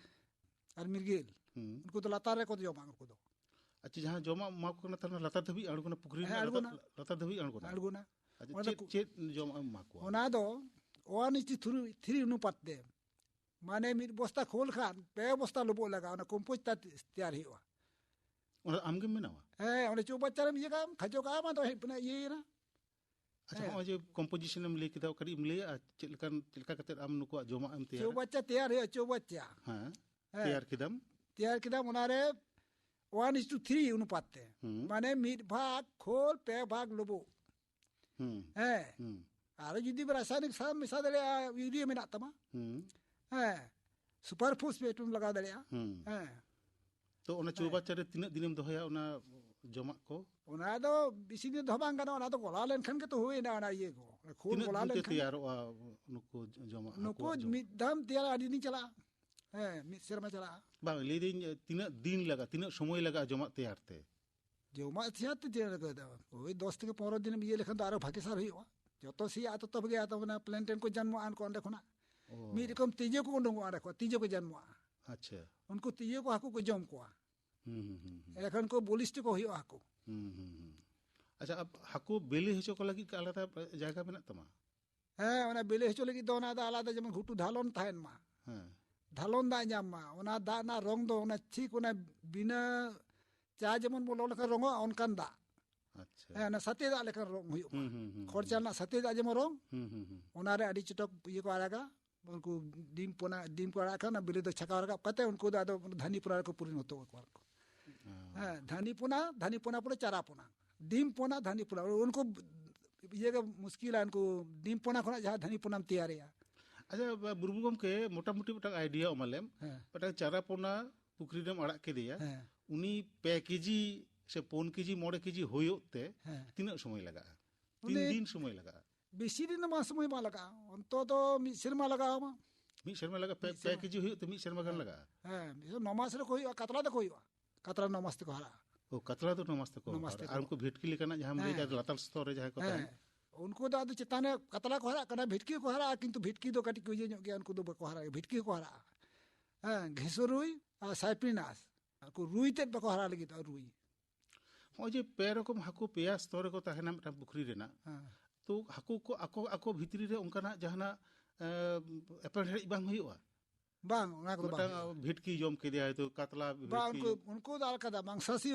ᱟᱨ ᱢᱤᱨᱜᱮᱞ᱾ ᱦᱩᱸ᱾ ᱩᱱᱠᱩ ᱫᱚ ᱞᱟᱛᱟᱨ ᱨᱮᱠᱚ ᱡᱚᱢᱟ ᱩᱱᱠᱩ ᱫᱚ᱾ ᱟᱪᱪᱷᱟ, ᱡᱟᱦᱟᱸ ᱡᱚᱢᱟᱜ ᱮᱢᱟ ᱠᱚ ᱠᱟᱱᱟ, ᱛᱟᱦᱞᱮ ᱞᱟᱛᱟᱨ ᱫᱷᱟᱹᱵᱤᱡ ᱟᱬᱜᱚᱱᱟ, ᱯᱩᱠᱷᱨᱤ ᱦᱮᱸ, ᱨᱮᱱᱟᱜ ᱞᱟᱛᱟᱨ, ᱟᱬᱜᱚᱱᱟ᱾ ᱞᱟᱛᱟᱨ ᱫᱷᱟᱹᱵᱤᱡ ᱟᱬᱜᱚᱱᱟ? ᱟᱬᱜᱚᱱᱟ᱾ ᱟᱪᱪᱷᱟ, ᱚᱱᱟ ᱫᱚ ᱪᱮᱫ, ᱠᱩ-, ᱪᱮᱫ ᱡᱚᱢᱟᱜ ᱮᱢ ᱮᱢᱟ ᱠᱚᱣᱟ? ᱚᱱᱟ ᱫᱚ ᱚᱣᱟᱱ ᱤᱥ ᱴᱩ ᱛᱷᱨᱤ, ᱛᱷᱨᱤ ᱚᱱᱩᱯᱟᱛ ᱛᱮ᱾ ᱢᱟᱱᱮ, ᱢᱤᱫ ᱵᱚᱥᱛᱟ ᱠᱷᱳᱞ ᱠᱷᱟᱱ ᱯᱮ ᱵᱚᱥᱛᱟ ᱞᱳᱵᱳᱜ ᱞᱟᱜᱟᱜᱼᱟ, ᱚᱱᱟ ᱠᱚᱢᱯᱳᱥᱴ ᱛᱮ-, ᱛᱮᱭᱟᱨ ᱦᱩᱭᱩᱜᱼᱟ᱾ ᱚᱱᱟ ᱟᱢ ᱜᱮᱢ ᱵᱮᱱᱟᱣᱟ? ᱦᱮᱸ, ᱚᱸᱰᱮ ᱪᱳ ᱵᱟᱪᱪᱟ ᱨᱮᱢ ᱤᱭᱟᱹ ᱠᱟᱜᱼᱟ, ᱠᱷᱟᱡᱚ ᱠᱟᱜᱼᱟ, ᱟᱢ ᱟᱫᱚ ᱦᱮᱡ ᱯᱮᱱᱟ, ᱤᱭᱟᱹᱭᱮᱱᱟ᱾ ᱟᱪᱪᱷᱟ, ᱦᱮᱸ᱾ ᱦᱚᱸᱜᱼᱚᱭ ᱡᱮ ᱠᱚᱢᱯᱳᱡᱤᱥᱚᱱ ᱮᱢ ᱞᱟᱹᱭ ᱠᱮᱫᱟ, ᱠᱟᱹᱴᱤᱡ ᱮᱢ ᱞᱟᱹᱭᱟ, ᱪᱮᱫ ᱞᱮᱠᱟᱱ, ᱪᱮᱫ ᱞᱮᱠᱟ ᱠᱟᱛᱮ ᱟᱢ ᱱᱩᱠᱩᱣᱟᱜ ᱡᱚᱢᱟᱜ ᱮᱢ ᱛᱮᱭᱟᱨᱟ? ᱪᱳ ᱵᱟᱪᱪᱟ ᱛᱮᱭᱟᱨ ᱦᱩᱭᱩᱜᱼᱟ, ᱪᱳ ᱵᱟᱪᱪᱟ᱾ ᱦᱮᱸ, ᱦᱮᱸ᱾ ᱛᱮᱭᱟᱨ ᱠᱮᱫᱟᱢ᱾ ᱛᱮᱭᱟᱨ ᱠᱮᱫᱟᱢ, ᱚᱱᱟᱨᱮ ᱚᱣᱟᱱ ᱤᱥ ᱴᱩ ᱛᱷᱨᱤ ᱚᱱᱩᱯᱟᱛ ᱛᱮ᱾ ᱦᱩᱸ᱾ ᱢᱟᱱᱮ, ᱢᱤᱫ ᱵᱷᱟᱜᱽ ᱠᱷᱳᱞ, ᱯᱮ ᱵᱷᱟᱜᱽ ᱞᱳᱵᱳᱜ᱾ ᱦᱩᱸ᱾ ᱦᱮᱸ᱾ ᱦᱩᱸ᱾ ᱟᱨᱚ ᱡᱩᱫᱤ ᱨᱟᱥᱟᱭᱚᱱᱤᱠ ᱥᱟᱨ ᱢᱮᱥᱟ ᱫᱟᱲᱮᱭᱟᱜᱼᱟ, ᱤᱭᱩᱨᱤᱭᱟ ᱢᱮᱱᱟᱜ ᱛᱟᱢᱟ᱾ ᱦᱩᱸ᱾ ᱦᱮᱸ᱾ ᱥᱩᱯᱟᱨ ᱯᱷᱚᱥᱯᱷᱮᱴ ᱮᱢ ᱞᱟᱜᱟᱣ ᱫᱟᱲᱮᱭᱟᱜᱼᱟ᱾ ᱦᱩᱸ᱾ ᱦᱮᱸ᱾ ᱛᱚ, ᱚᱱᱟ ᱦᱮᱸ᱾ ᱪᱳᱣᱵᱟᱪᱪᱟ ᱨᱮ ᱛᱤᱱᱟᱹᱜ ᱫᱤᱱᱮᱢ ᱫᱚᱦᱚᱭᱟ ᱚᱱᱟ ᱡᱚᱢᱟᱜ ᱠᱚ? ᱚᱱᱟ ᱫᱚ ᱵᱮᱥᱤ ᱫᱤᱱ ᱫᱚᱦᱚ ᱵᱟᱝ ᱜᱟᱱᱚᱜᱼᱟ, ᱚᱱᱟ ᱫᱚ ᱜᱚᱞᱟᱣ ᱞᱮᱱᱠᱷᱟᱱ ᱜᱮ ᱛᱚ ᱦᱩᱭᱱᱟ ᱚᱱᱟ ᱤᱭᱟᱹ ᱠᱚ᱾ ᱠᱷᱳᱞ ᱛᱤᱱᱟᱹᱜ ᱜᱚᱞᱟᱣ ᱫᱤᱱ ᱛᱮ ᱞᱮᱱᱠᱷᱟᱱ ᱜᱮ᱾ ᱛᱮᱭᱟᱨᱚᱜᱼᱟ ᱱᱩᱠᱩ ᱡᱚᱢᱟᱜ, ᱱᱩᱠᱩ ᱦᱟᱹᱠᱩᱣᱟᱜ ᱡᱚᱢᱟᱜ? ᱢᱤᱫ ᱫᱷᱟᱣ ᱛᱮᱭᱟᱨ ᱟᱹᱰᱤ ᱫᱤᱱ ᱪᱟᱞᱟᱜᱼᱟ᱾ ᱦᱮᱸ, ᱢᱤᱫ ᱥᱮᱨᱢᱟ ᱪᱟᱞᱟᱜᱼᱟ᱾ ᱵᱟᱝ, ᱞᱟᱹᱭᱫᱟᱹᱧ, ᱛᱤᱱᱟᱹᱜ ᱫᱤᱱ ᱞᱟᱜᱟᱜᱼᱟ, ᱛᱤᱱᱟᱹᱜ ᱥᱚᱢᱚᱭ ᱞᱟᱜᱟᱜᱼᱟ ᱡᱚᱢᱟᱜ ᱛᱮᱭᱟᱨ ᱛᱮ? ᱡᱚᱢᱟᱜ ᱛᱮᱭᱟᱨ ᱛᱮ ᱪᱮᱫ ᱞᱮᱠᱟ ᱫᱚ? ᱳᱭ ᱫᱚᱥ ᱛᱷᱮᱠᱮ ᱯᱚᱱᱨᱚ ᱫᱤᱱ ᱮᱢ ᱤᱭᱟᱹ ᱞᱮᱠᱷᱟᱱ ᱫᱚ ᱟᱨᱚ ᱵᱷᱟᱜᱮ ᱥᱟᱨ ᱦᱩᱭᱩᱜᱼᱟ᱾ ᱡᱚᱛᱚ ᱥᱮᱭᱟᱜᱼᱟ, ᱛᱚᱛᱚ ᱵᱷᱟᱜᱮᱜᱼᱟ᱾ ᱛᱚ, ᱢᱟᱱᱮ, ᱯᱞᱮᱱᱴᱮᱱ ᱠᱚ ᱡᱟᱱᱢᱚᱜᱼᱟ ᱩᱱᱠᱩ ᱚᱸᱰᱮ ᱠᱷᱚᱱᱟᱜ᱾ ᱚ᱾ ᱢᱤᱫ ᱨᱚᱠᱚᱢ ᱛᱤᱡᱩ ᱠᱚ ᱩᱰᱩᱝᱚᱜᱼᱟ ᱚᱸᱰᱮ ᱠᱷᱚᱱ, ᱛᱤᱡᱩ ᱠᱚ ᱡᱟᱱᱢᱚᱜᱼᱟ᱾ ᱟᱪᱪᱷᱟ᱾ ᱩᱱᱠᱩ ᱛᱤᱡᱩ ᱠᱚ ᱦᱟᱹᱠᱩ ᱠᱚ ᱡᱚᱢ ᱠᱚᱣᱟ᱾ ᱦᱩᱸ, ᱦᱩᱸ, ᱦᱩᱸ, ᱦᱩᱸ᱾ ᱮᱱᱠᱷᱟᱱ ᱠᱚ ᱵᱚᱞᱤᱥᱴ ᱠᱚ ᱦᱩᱭᱩᱜᱼᱟ ᱦᱟᱹᱠᱩ᱾ ᱦᱩᱸ, ᱦᱩᱸ, ᱦᱩᱸ᱾ ᱟᱪᱪᱷᱟ, ᱟᱯ-, ᱦᱟᱹᱠᱩ ᱵᱤᱞᱤ ᱦᱚᱪᱚ ᱠᱚ ᱞᱟᱹᱜᱤᱫ ᱠᱤ ᱟᱞᱟᱫᱟ ᱡᱟᱭᱜᱟ ᱢᱮᱱᱟᱜ ᱛᱟᱢᱟ? ᱦᱮᱸ, ᱚᱱᱟ ᱵᱤᱞᱤ ᱦᱚᱪᱚ ᱞᱟᱹᱜᱤᱫ ᱫᱚ ᱚᱱᱟ ᱫᱚ ᱟᱞᱟᱫᱟ, ᱡᱮᱢᱚᱱ ᱜᱷᱩᱴᱩ ᱫᱷᱟᱞᱚᱱ ᱛᱟᱦᱮᱱ ᱢᱟ᱾ ᱦᱮᱸ᱾ ᱫᱷᱟᱞᱚᱱ ᱫᱟᱜ ᱧᱟᱢ ᱢᱟ᱾ ᱚᱱᱟ ᱫᱟᱜ ᱨᱮᱱᱟᱜ ᱨᱚᱝ ᱫᱚ ᱚᱱᱟ ᱴᱷᱤᱠ ᱚᱱᱟ ᱵᱤᱱᱟᱹ ᱪᱟ ᱡᱮᱢᱚᱱ ᱵᱚ ᱞᱚᱞᱚ ᱞᱮᱠᱷᱟᱱ ᱨᱚᱝᱚᱜᱼᱟ, ᱚᱱᱠᱟᱱ ᱫᱟᱜ᱾ ᱟᱪᱪᱷᱟ᱾ ᱦᱮᱸ, ᱚᱱᱟ ᱥᱟᱛᱮ ᱫᱟᱜ ᱞᱮᱠᱟᱱ ᱨᱚᱝ ᱦᱩᱭᱩᱜ ᱢᱟ᱾ ᱦᱩᱸ, ᱦᱩᱸ, ᱦᱩᱸ, ᱦᱩᱸ᱾ ᱠᱷᱚᱨᱪᱟ ᱨᱮᱱᱟᱜ ᱥᱟᱛᱮ ᱫᱟᱜ ᱡᱮᱢᱚᱱ ᱨᱚᱝ, ᱦᱩᱸ, ᱦᱩᱸ, ᱦᱩᱸ᱾ ᱚᱱᱟᱨᱮ ᱟᱹᱰᱤ ᱪᱚᱴᱚᱠ ᱤᱭᱟᱹ ᱠᱚ ᱟᱲᱟᱜᱟ᱾ ᱩᱱᱠᱩ ᱰᱤᱢ ᱯᱚᱱᱟ, ᱰᱤᱢ ᱠᱚ ᱟᱲᱟᱜ ᱠᱷᱟᱱ, ᱚᱱᱟ ᱵᱤᱞᱤ ᱫᱚ ᱪᱷᱟᱠᱟᱣ ᱨᱟᱠᱟᱵ ᱠᱟᱛᱮ ᱩᱱᱠᱩ ᱫᱚ ᱟᱫᱚ ᱫᱷᱟᱹᱱᱤ ᱯᱚᱱᱟ ᱨᱮᱠᱚ ᱯᱚᱨᱤᱱᱚᱛᱚ ᱠᱚᱣᱟ ᱠᱚ᱾ ᱚ᱾ ᱦᱮᱸ, ᱫᱷᱟᱹᱱᱤ ᱯᱚᱱᱟ, ᱫᱷᱟᱹᱱᱤ ᱯᱚᱱᱟ ᱯᱚᱨᱮ ᱪᱟᱨᱟ ᱯᱚᱱᱟ᱾ ᱰᱤᱢ ᱯᱚᱱᱟ, ᱫᱷᱟᱹᱱᱤ ᱯᱚᱱᱟ, ᱩᱱᱠᱩ ᱤᱭᱟᱹ ᱜᱮ ᱢᱩᱥᱠᱤᱞᱟ, ᱩᱱᱠᱩ ᱰᱤᱢ ᱯᱚᱱᱟ ᱠᱷᱚᱱᱟᱜ ᱡᱟᱦᱟᱸ ᱫᱷᱟᱹᱱᱤ ᱯᱚᱱᱟᱢ ᱛᱮᱭᱟᱨᱮᱭᱟ᱾ ᱟᱪᱪᱷᱟ, ᱵᱟ-, ᱵᱩᱨᱵᱩ ᱜᱚᱢᱠᱮ, ᱢᱚᱴᱟᱢᱩᱴᱤ ᱢᱤᱫᱴᱟᱝ ᱟᱭᱰᱤᱭᱟ ᱮᱢᱟᱞᱮᱢ᱾ ᱦᱮᱸ᱾ ᱢᱤᱫᱴᱟᱝ ᱪᱟᱨᱟ ᱯᱚᱱᱟ ᱯᱩᱠᱷᱨᱤ ᱨᱮᱢ ᱟᱲᱟᱜ ᱠᱮᱫᱮᱭᱟ, ᱦᱮᱸ᱾ ᱩᱱᱤ ᱯᱮ ᱠᱮᱡᱤ ᱥᱮ ᱯᱩᱱ ᱠᱮᱡᱤ, ᱢᱚᱬᱮ ᱠᱮᱡᱤ ᱦᱩᱭᱩᱜ ᱛᱮ ᱦᱮᱸ᱾ ᱛᱤᱱᱟᱹᱜ ᱥᱚᱢᱚᱭ ᱞᱟᱜᱟᱜᱼᱟ? ᱛᱤᱱ ᱩᱱᱤ ᱫᱤᱱ ᱥᱚᱢᱚᱭ ᱞᱟᱜᱟᱜᱼᱟ? ᱵᱮᱥᱤ ᱫᱤᱱ ᱫᱚ ᱵᱟᱝ ᱥᱚᱢᱚᱭ ᱵᱟᱝ ᱞᱟᱜᱟᱜᱼᱟ, ᱚᱱᱛᱚ ᱫᱚ ᱢᱤᱫ ᱥᱮᱨᱢᱟ ᱞᱟᱜᱟᱣ ᱟᱢᱟ᱾ ᱢᱤᱫ ᱥᱮᱨᱢᱟ ᱞᱟᱜᱟᱜ, ᱯᱮ, ᱢᱤᱫ ᱯᱮ ᱥᱮᱨᱢᱟ᱾ ᱠᱮᱡᱤ ᱦᱩᱭᱩᱜ ᱛᱮ ᱢᱤᱫ ᱥᱮᱨᱢᱟ ᱜᱟᱱ ᱞᱟᱜᱟᱜᱼᱟ? ᱦᱮᱸ, ᱢᱤᱫ ᱥᱮᱨᱢᱟ, ᱱᱚ ᱢᱟᱥ ᱨᱮᱠᱚ ᱦᱩᱭᱩᱜᱼᱟ, ᱠᱟᱛᱞᱟ ᱫᱚᱠᱚ ᱦᱩᱭᱩᱜᱼᱟ᱾ ᱠᱟᱛᱞᱟ ᱱᱚ ᱢᱟᱥ ᱛᱮᱠᱚ ᱦᱟᱨᱟᱜᱼᱟ᱾ ᱚ, ᱠᱟᱛᱞᱟ ᱫᱚ ᱱᱚ ᱢᱟᱥ ᱛᱮᱠᱚ ᱱᱚ ᱢᱟᱥ ᱦᱟᱨᱟᱜᱼᱟ᱾ ᱛᱮᱠᱚ ᱟᱨ ᱩᱱᱠᱩ ᱵᱷᱤᱴᱠᱤ ᱞᱮᱠᱟᱱᱟᱜ ᱡᱟᱦᱟᱸᱢ ᱞᱟᱹᱭ ᱦᱮᱸ᱾ ᱠᱮᱫᱟ, ᱞᱟᱛᱟᱨ ᱥᱛᱚᱨ ᱨᱮ ᱡᱟᱦᱟᱸᱭ ᱠᱚ ᱦᱮᱸ᱾ ᱛᱟᱦᱮᱱ? ᱩᱱᱠᱩ ᱫᱚ ᱟᱫᱚ ᱪᱮᱛᱟᱱ ᱨᱮ ᱠᱟᱛᱞᱟ ᱠᱚ ᱦᱟᱨᱟᱜ ᱠᱟᱱᱟ, ᱵᱷᱤᱴᱠᱤ ᱠᱚ ᱦᱟᱨᱟᱜᱼᱟ, ᱠᱤᱱᱛᱩ ᱵᱷᱤᱴᱠᱤ ᱫᱚ ᱠᱟᱹᱴᱤᱡ ᱠᱚ ᱤᱭᱟᱹ ᱧᱚᱜ ᱜᱮᱭᱟ, ᱩᱱᱠᱩ ᱫᱚ ᱵᱟᱠᱚ ᱦᱟᱨᱟᱜᱼᱟ, ᱵᱷᱤᱴᱠᱤ ᱠᱚ ᱦᱟᱨᱟᱜᱼᱟ᱾ ᱦᱮᱸ, ᱜᱷᱮᱥᱚ ᱨᱩᱭ ᱟᱨ ᱥᱟᱭᱯᱨᱤᱱᱟᱥ, ᱩᱱᱠᱩ ᱨᱩᱭ ᱛᱮᱫ ᱵᱟᱠᱚ ᱦᱟᱨᱟ ᱞᱟᱹᱜᱤᱫᱚᱜᱼᱟ, ᱨᱩᱭ᱾ ᱱᱚᱜᱼᱚᱭ ᱡᱮ ᱯᱮ ᱨᱚᱠᱚᱢ ᱦᱟᱹᱠᱩ ᱯᱮᱭᱟ ᱥᱛᱚᱨ ᱨᱮᱠᱚ ᱛᱟᱦᱮᱱᱟ ᱢᱤᱫᱴᱟᱝ ᱯᱩᱠᱷᱨᱤ ᱨᱮᱱᱟᱜ, ᱦᱮᱸ᱾ ᱛᱚ ᱦᱟᱹᱠᱩ ᱠᱚ ᱟᱠᱚ, ᱟᱠᱚ ᱵᱷᱤᱛᱨᱤ ᱨᱮ ᱚᱱᱠᱟᱱᱟᱜ ᱡᱟᱦᱟᱱᱟᱜ, ᱮ, ᱮᱯᱮᱨᱦᱮᱸᱰᱮᱡ ᱵᱟᱝ ᱦᱩᱭᱩᱜᱼᱟ? ᱵᱟᱝ, ᱚᱱᱟ ᱠᱚᱫᱚ ᱵᱟᱝ ᱢᱤᱫᱴᱟᱝ ᱦᱩᱭᱩᱜᱼᱟ᱾ ᱵᱷᱤᱴᱠᱤ ᱡᱚᱢ ᱠᱮᱫᱮᱭᱟ ᱦᱚᱭᱛᱳ, ᱠᱟᱛᱞᱟ ᱵᱟᱝ, ᱵᱷᱤᱴᱠᱤ᱾ ᱩᱱᱠᱩ, ᱩᱱᱠᱩ ᱫᱚ ᱟᱞᱟᱫᱟ, ᱢᱟᱝᱥᱟᱥᱤ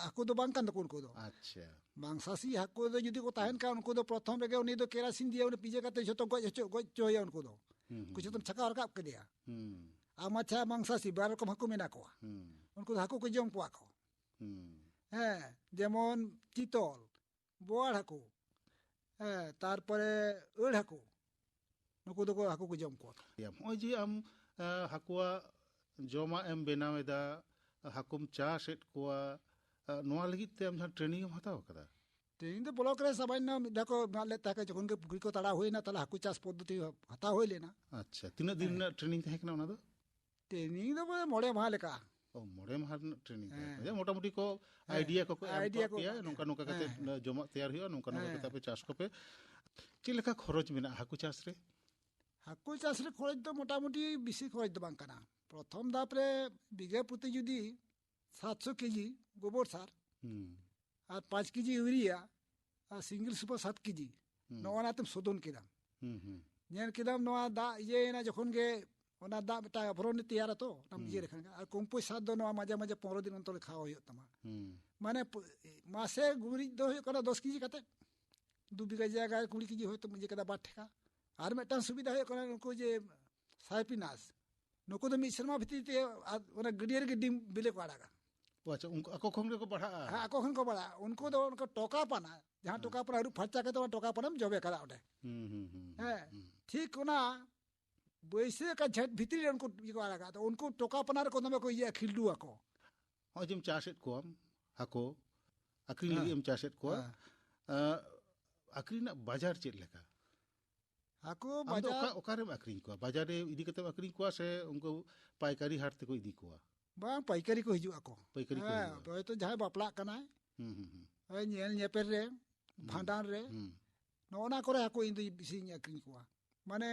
ᱦᱟᱹᱠᱩ ᱫᱚ ᱵᱟᱝ ᱠᱟᱱ ᱛᱟᱠᱚ ᱩᱱᱠᱩ ᱫᱚ᱾ ᱟᱪᱪᱷᱟ᱾ ᱢᱟᱝᱥᱟᱥᱤ ᱦᱟᱹᱠᱩ ᱫᱚ ᱡᱩᱫᱤ ᱠᱚ ᱛᱟᱦᱮᱱ ᱠᱷᱟᱱ, ᱩᱱᱠᱩ ᱫᱚ ᱯᱨᱚᱛᱷᱚᱢ ᱨᱮᱜᱮ ᱩᱱᱤ ᱫᱚ ᱠᱮᱨᱟᱥᱤᱱ ᱫᱤᱭᱮ ᱩᱱᱤ ᱯᱤᱡᱟᱹ ᱠᱟᱛᱮ ᱡᱷᱚᱛᱚ ᱜᱚᱡ ᱦᱚᱪᱚ, ᱜᱚᱡ ᱦᱚᱪᱚᱭᱟ ᱩᱱᱠᱩ ᱫᱚ᱾ ᱦᱩᱸ, ᱦᱩᱸ, ᱩᱱᱠᱩ ᱡᱷᱚᱛᱚᱢ ᱦᱩᱸ᱾ ᱪᱷᱟᱠᱟᱣ ᱨᱟᱠᱟᱵ ᱠᱮᱫᱮᱭᱟ᱾ ᱦᱩᱸ᱾ ᱟᱨ ᱢᱟᱪᱷᱟ ᱢᱟᱝᱥᱟᱥᱤ ᱵᱟᱨ ᱨᱚᱠᱚᱢ ᱦᱟᱹᱠᱩ ᱢᱮᱱᱟᱜ ᱠᱚᱣᱟ᱾ ᱦᱩᱸ᱾ ᱩᱱᱠᱩ ᱫᱚ ᱦᱟᱹᱠᱩ ᱠᱚ ᱡᱚᱢ ᱠᱚᱣᱟ ᱠᱚ᱾ ᱦᱩᱸ᱾ ᱦᱮᱸ, ᱡᱮᱢᱚᱱ ᱪᱤᱛᱚᱞ, ᱵᱳᱣᱟᱲ ᱦᱟᱹᱠᱩ, ᱦᱮᱸ, ᱛᱟᱨᱯᱚᱨᱮ ᱟᱹᱲ ᱦᱟᱹᱠᱩ, ᱱᱩᱠᱩ ᱫᱚᱠᱚ ᱦᱟᱹᱠᱩ ᱠᱚ ᱡᱚᱢ ᱠᱚᱣᱟ᱾ ᱱᱚᱜᱼᱚᱭ ᱡᱮ ᱟᱢ, ᱮ, ᱦᱟᱹᱠᱩᱣᱟᱜ ᱡᱚᱢᱟᱜ ᱮᱢ ᱵᱮᱱᱟᱣ ᱮᱫᱟ, ᱦᱟᱹᱠᱩᱢ ᱪᱟᱥᱮᱫ ᱠᱚᱣᱟ, ᱮ, ᱱᱚᱣᱟ ᱞᱟᱹᱜᱤᱫ ᱛᱮ ᱟᱢ ᱡᱟᱦᱟᱸ ᱴᱨᱮᱱᱤᱝ ᱮᱢ ᱦᱟᱛᱟᱣ ᱟᱠᱟᱫᱟ? ᱴᱨᱮᱱᱤᱝ ᱫᱚ ᱵᱞᱚᱠ ᱨᱮ ᱥᱟᱢᱟᱱᱱᱚ ᱢᱤᱫ ᱫᱷᱟᱣ ᱠᱚ ᱮᱢᱟᱜ ᱞᱮᱫ ᱛᱟᱦᱮᱸ, ᱡᱚᱠᱷᱚᱱ ᱜᱮ ᱯᱩᱠᱷᱨᱤ ᱠᱚ ᱛᱟᱲᱟᱣ ᱦᱩᱭᱱᱟ, ᱛᱟᱦᱞᱮ ᱦᱟᱹᱠᱩ ᱪᱟᱥ ᱯᱚᱫᱽᱫᱷᱚᱛᱤ ᱦᱟᱛᱟᱣ ᱦᱩᱭ ᱞᱮᱱᱟ᱾ ᱟᱪᱪᱷᱟ, ᱛᱤᱱᱟᱹᱜ ᱫᱤᱱ ᱦᱮᱸ᱾ ᱨᱮᱱᱟᱜ ᱴᱨᱮᱱᱤᱝ ᱛᱟᱦᱮᱸ ᱠᱟᱱᱟ ᱚᱱᱟ ᱫᱚ? ᱴᱨᱮᱱᱤᱝ ᱫᱚ ᱢᱟᱱᱮ ᱢᱚᱬᱮ ᱢᱟᱦᱟ ᱞᱮᱠᱟ᱾ ᱚ, ᱢᱚᱬᱮ ᱢᱟᱦᱟ ᱨᱮᱱᱟᱜ ᱴᱨᱮᱱᱤᱝ ᱛᱟᱦᱮᱸ ᱦᱮᱸ᱾ ᱠᱟᱱᱟ᱾ ᱡᱮ ᱢᱚᱴᱟᱢᱩᱴᱤ ᱠᱚ ᱦᱮᱸ, ᱟᱭᱰᱤᱭᱟ ᱠᱚᱠᱚ ᱮᱢ ᱟᱭᱰᱤᱭᱟ ᱠᱟᱜ ᱠᱚ ᱯᱮᱭᱟ, ᱮᱢᱟᱜ ᱱᱚᱝᱠᱟ ᱞᱮᱭᱟ᱾ ᱱᱚᱝᱠᱟ ᱠᱟᱛᱮ ᱦᱮᱸ᱾ ᱡᱚᱢᱟᱜ ᱛᱮᱭᱟᱨ ᱦᱩᱭᱩᱜᱼᱟ, ᱱᱚᱝᱠᱟ ᱱᱚᱝᱠᱟ ᱦᱮᱸ᱾ ᱠᱟᱛᱮ ᱟᱯᱮ ᱪᱟᱥ ᱠᱚᱯᱮ᱾ ᱪᱮᱫ ᱞᱮᱠᱟ ᱠᱷᱚᱨᱚᱪ ᱢᱮᱱᱟᱜᱼᱟ ᱦᱟᱹᱠᱩ ᱪᱟᱥ ᱨᱮ? ᱦᱟᱹᱠᱩ ᱪᱟᱥ ᱨᱮ ᱠᱷᱚᱨᱚᱪ ᱫᱚ ᱢᱚᱴᱟᱢᱩᱴᱤ ᱵᱮᱥᱤ ᱠᱷᱚᱨᱚᱪ ᱫᱚ ᱵᱟᱝ ᱠᱟᱱᱟ᱾ ᱯᱨᱚᱛᱷᱚᱢ ᱫᱷᱟᱯ ᱨᱮ ᱵᱤᱜᱷᱟᱹ ᱯᱨᱚᱛᱤ ᱡᱩᱫᱤ ᱥᱟᱛᱥᱚ ᱠᱮᱡᱤ ᱜᱳᱵᱚᱨ ᱥᱟᱨ ᱦᱩᱸ᱾ ᱟᱨ ᱯᱟᱸᱪ ᱠᱮᱡᱤ ᱤᱭᱩᱨᱤᱭᱟ ᱟᱨ ᱥᱤᱝᱜᱮᱞ ᱥᱩᱯᱟᱨ ᱥᱟᱛ ᱠᱮᱡᱤ, ᱦᱩᱸ᱾ ᱱᱚᱜᱼᱚ ᱱᱟ ᱛᱮᱢ ᱥᱳᱫᱷᱚᱱ ᱠᱮᱫᱟ᱾ ᱦᱩᱸ, ᱦᱩᱸ᱾ ᱧᱮᱞ ᱠᱮᱫᱟᱢ ᱱᱚᱣᱟ ᱫᱟᱜ ᱤᱭᱟᱹᱭᱮᱱᱟ ᱡᱚᱠᱷᱚᱱ ᱜᱮ, ᱚᱱᱟ ᱫᱟᱜ ᱢᱤᱫᱴᱟᱝ ᱟᱵᱷᱚᱨᱚᱱ ᱛᱮᱭᱟᱨᱟ ᱛᱚ, ᱚᱱᱟ ᱦᱩᱸ᱾ ᱤᱭᱟᱹ ᱞᱮᱠᱷᱟᱱ ᱜᱮ᱾ ᱟᱨ ᱠᱚᱢᱯᱳᱥᱴ ᱥᱟᱨ ᱫᱚ ᱱᱚᱣᱟ ᱢᱟᱡᱷᱮ ᱢᱟᱡᱷᱮ ᱯᱚᱱᱨᱚ ᱫᱤᱱ ᱚᱱᱛᱚᱨ ᱨᱮ ᱠᱷᱟᱣᱟ ᱦᱩᱭᱩᱜ ᱛᱟᱢᱟ᱾ ᱦᱩᱸ᱾ ᱢᱟᱱᱮ ᱯ-, ᱢᱟᱥᱮ ᱜᱩᱨᱤᱡ ᱫᱚ ᱦᱩᱭᱩᱜ ᱠᱟᱱᱟ ᱫᱚᱥ ᱠᱮᱡᱤ ᱠᱟᱛᱮ, ᱫᱩ ᱵᱤᱜᱷᱟᱹ ᱡᱟᱭᱜᱟ ᱨᱮ ᱠᱩᱲᱤ ᱠᱮᱡᱤ ᱦᱚᱭᱛᱳ ᱤᱭᱟᱹ ᱠᱮᱫᱟ ᱵᱟᱨ ᱴᱷᱮᱠᱟ᱾ ᱟᱨ ᱢᱤᱫᱴᱟᱝ ᱥᱩᱵᱤᱫᱷᱟ ᱦᱩᱭᱩᱜ ᱠᱟᱱᱟ ᱱᱩᱠᱩ ᱡᱮ ᱥᱟᱭᱯᱤᱱᱟᱥ, ᱱᱩᱠᱩ ᱫᱚ ᱢᱤᱫ ᱥᱮᱨᱢᱟ ᱵᱷᱤᱛᱤᱨ ᱛᱮ ᱟᱨ ᱚᱱᱟ ᱜᱟᱹᱰᱭᱟᱹ ᱨᱮᱜᱮ ᱰᱤᱢ ᱵᱤᱞᱤ ᱠᱚ ᱟᱲᱟᱜᱟ᱾ ᱚ, ᱟᱪᱪᱷᱟ, ᱩᱱᱠᱩ ᱟᱠᱚ ᱠᱷᱚᱱ ᱜᱮᱠᱚ ᱵᱟᱲᱦᱟᱜᱼᱟ? ᱦᱮᱸ, ᱟᱠᱚ ᱠᱷᱚᱱ ᱠᱚ ᱵᱟᱲᱦᱟᱜᱼᱟ᱾ ᱩᱱᱠᱩ ᱫᱚ ᱚᱱᱠᱟ ᱴᱚᱠᱟ ᱯᱟᱱᱟ, ᱡᱟᱦᱟᱸ ᱦᱮᱸ᱾ ᱴᱚᱠᱟ ᱯᱟᱱᱟ ᱟᱹᱨᱩᱵ ᱯᱷᱟᱨᱪᱟ ᱠᱟᱛᱮ ᱚᱱᱟ ᱴᱚᱠᱟ ᱯᱟᱱᱟᱢ ᱡᱚᱵᱮ ᱠᱟᱫᱟ ᱚᱸᱰᱮ᱾ ᱦᱩᱸ, ᱦᱩᱸ, ᱦᱩᱸ, ᱦᱮᱸ, ᱦᱩᱸ᱾ ᱴᱷᱤᱠ ᱚᱱᱟ ᱵᱟᱹᱭᱥᱟᱹᱠᱷ ᱟᱨ ᱡᱷᱮᱸᱴ ᱵᱷᱤᱛᱨᱤ ᱨᱮ ᱩᱱᱠᱩ ᱤᱭᱟᱹ ᱠᱚ ᱟᱲᱟᱜᱟ᱾ ᱟᱫᱚ ᱩᱱᱠᱩ ᱴᱚᱠᱟ ᱯᱟᱱᱟ ᱨᱮᱠᱚ ᱫᱚᱢᱮ ᱠᱚ ᱤᱭᱟᱹᱜᱼᱟ, ᱠᱷᱤᱞᱰᱩ ᱟᱠᱚ᱾ ᱱᱚᱜᱼᱚᱭ ᱡᱮᱢ ᱪᱟᱥᱮᱫ ᱠᱚᱣᱟᱢ, ᱦᱟᱹᱠᱩ ᱟᱹᱠᱷᱨᱤᱧ ᱦᱮᱸ᱾ ᱞᱟᱹᱜᱤᱫ ᱮᱢ ᱪᱟᱥᱮᱫ ᱠᱚᱣᱟ, ᱦᱮᱸ᱾ ᱮᱸ, ᱟᱹᱠᱷᱨᱤᱧ ᱨᱮᱱᱟᱜ ᱵᱟᱡᱟᱨ ᱪᱮᱫ ᱞᱮᱠᱟ? ᱦᱟᱹᱠᱩ ᱟᱢ ᱫᱚ ᱵᱟᱡᱟᱨ ᱚᱠᱟ, ᱚᱠᱟᱨᱮᱢ ᱟᱹᱠᱷᱨᱤᱧ ᱠᱚᱣᱟ? ᱵᱟᱡᱟᱨ ᱨᱮ ᱤᱫᱤ ᱠᱟᱛᱮᱢ ᱟᱹᱠᱷᱨᱤᱧ ᱠᱚᱣᱟ ᱥᱮ ᱩᱱᱠᱩ ᱯᱟᱭᱠᱟᱨᱤ ᱦᱟᱴ ᱛᱮᱠᱚ ᱤᱫᱤ ᱠᱚᱣᱟ? ᱵᱟᱝ, ᱯᱟᱭᱠᱟᱨᱤ ᱠᱚ ᱦᱤᱡᱩᱜ ᱟᱠᱚ᱾ ᱯᱟᱭᱠᱟᱨᱤ ᱠᱚ ᱦᱮᱸ, ᱦᱤᱡᱩᱜᱼᱟ᱾ ᱦᱚᱭᱛᱳ ᱡᱟᱦᱟᱸᱭ ᱵᱟᱯᱞᱟᱜ ᱠᱟᱱᱟᱭ, ᱦᱩᱸ, ᱦᱩᱸ, ᱦᱩᱸ᱾ ᱦᱳᱭ, ᱧᱮᱞ ᱧᱮᱯᱮᱞ ᱨᱮ, ᱦᱩᱸ, ᱵᱷᱟᱸᱰᱟᱱ ᱨᱮ, ᱦᱩᱸ᱾ ᱱᱚᱜᱼᱚ ᱱᱟ ᱠᱚᱨᱮ ᱦᱟᱹᱠᱩ ᱤᱧ ᱫᱚ ᱵᱮᱥᱤᱧ ᱟᱹᱠᱷᱨᱤᱧ ᱠᱚᱣᱟ᱾ ᱢᱟᱱᱮ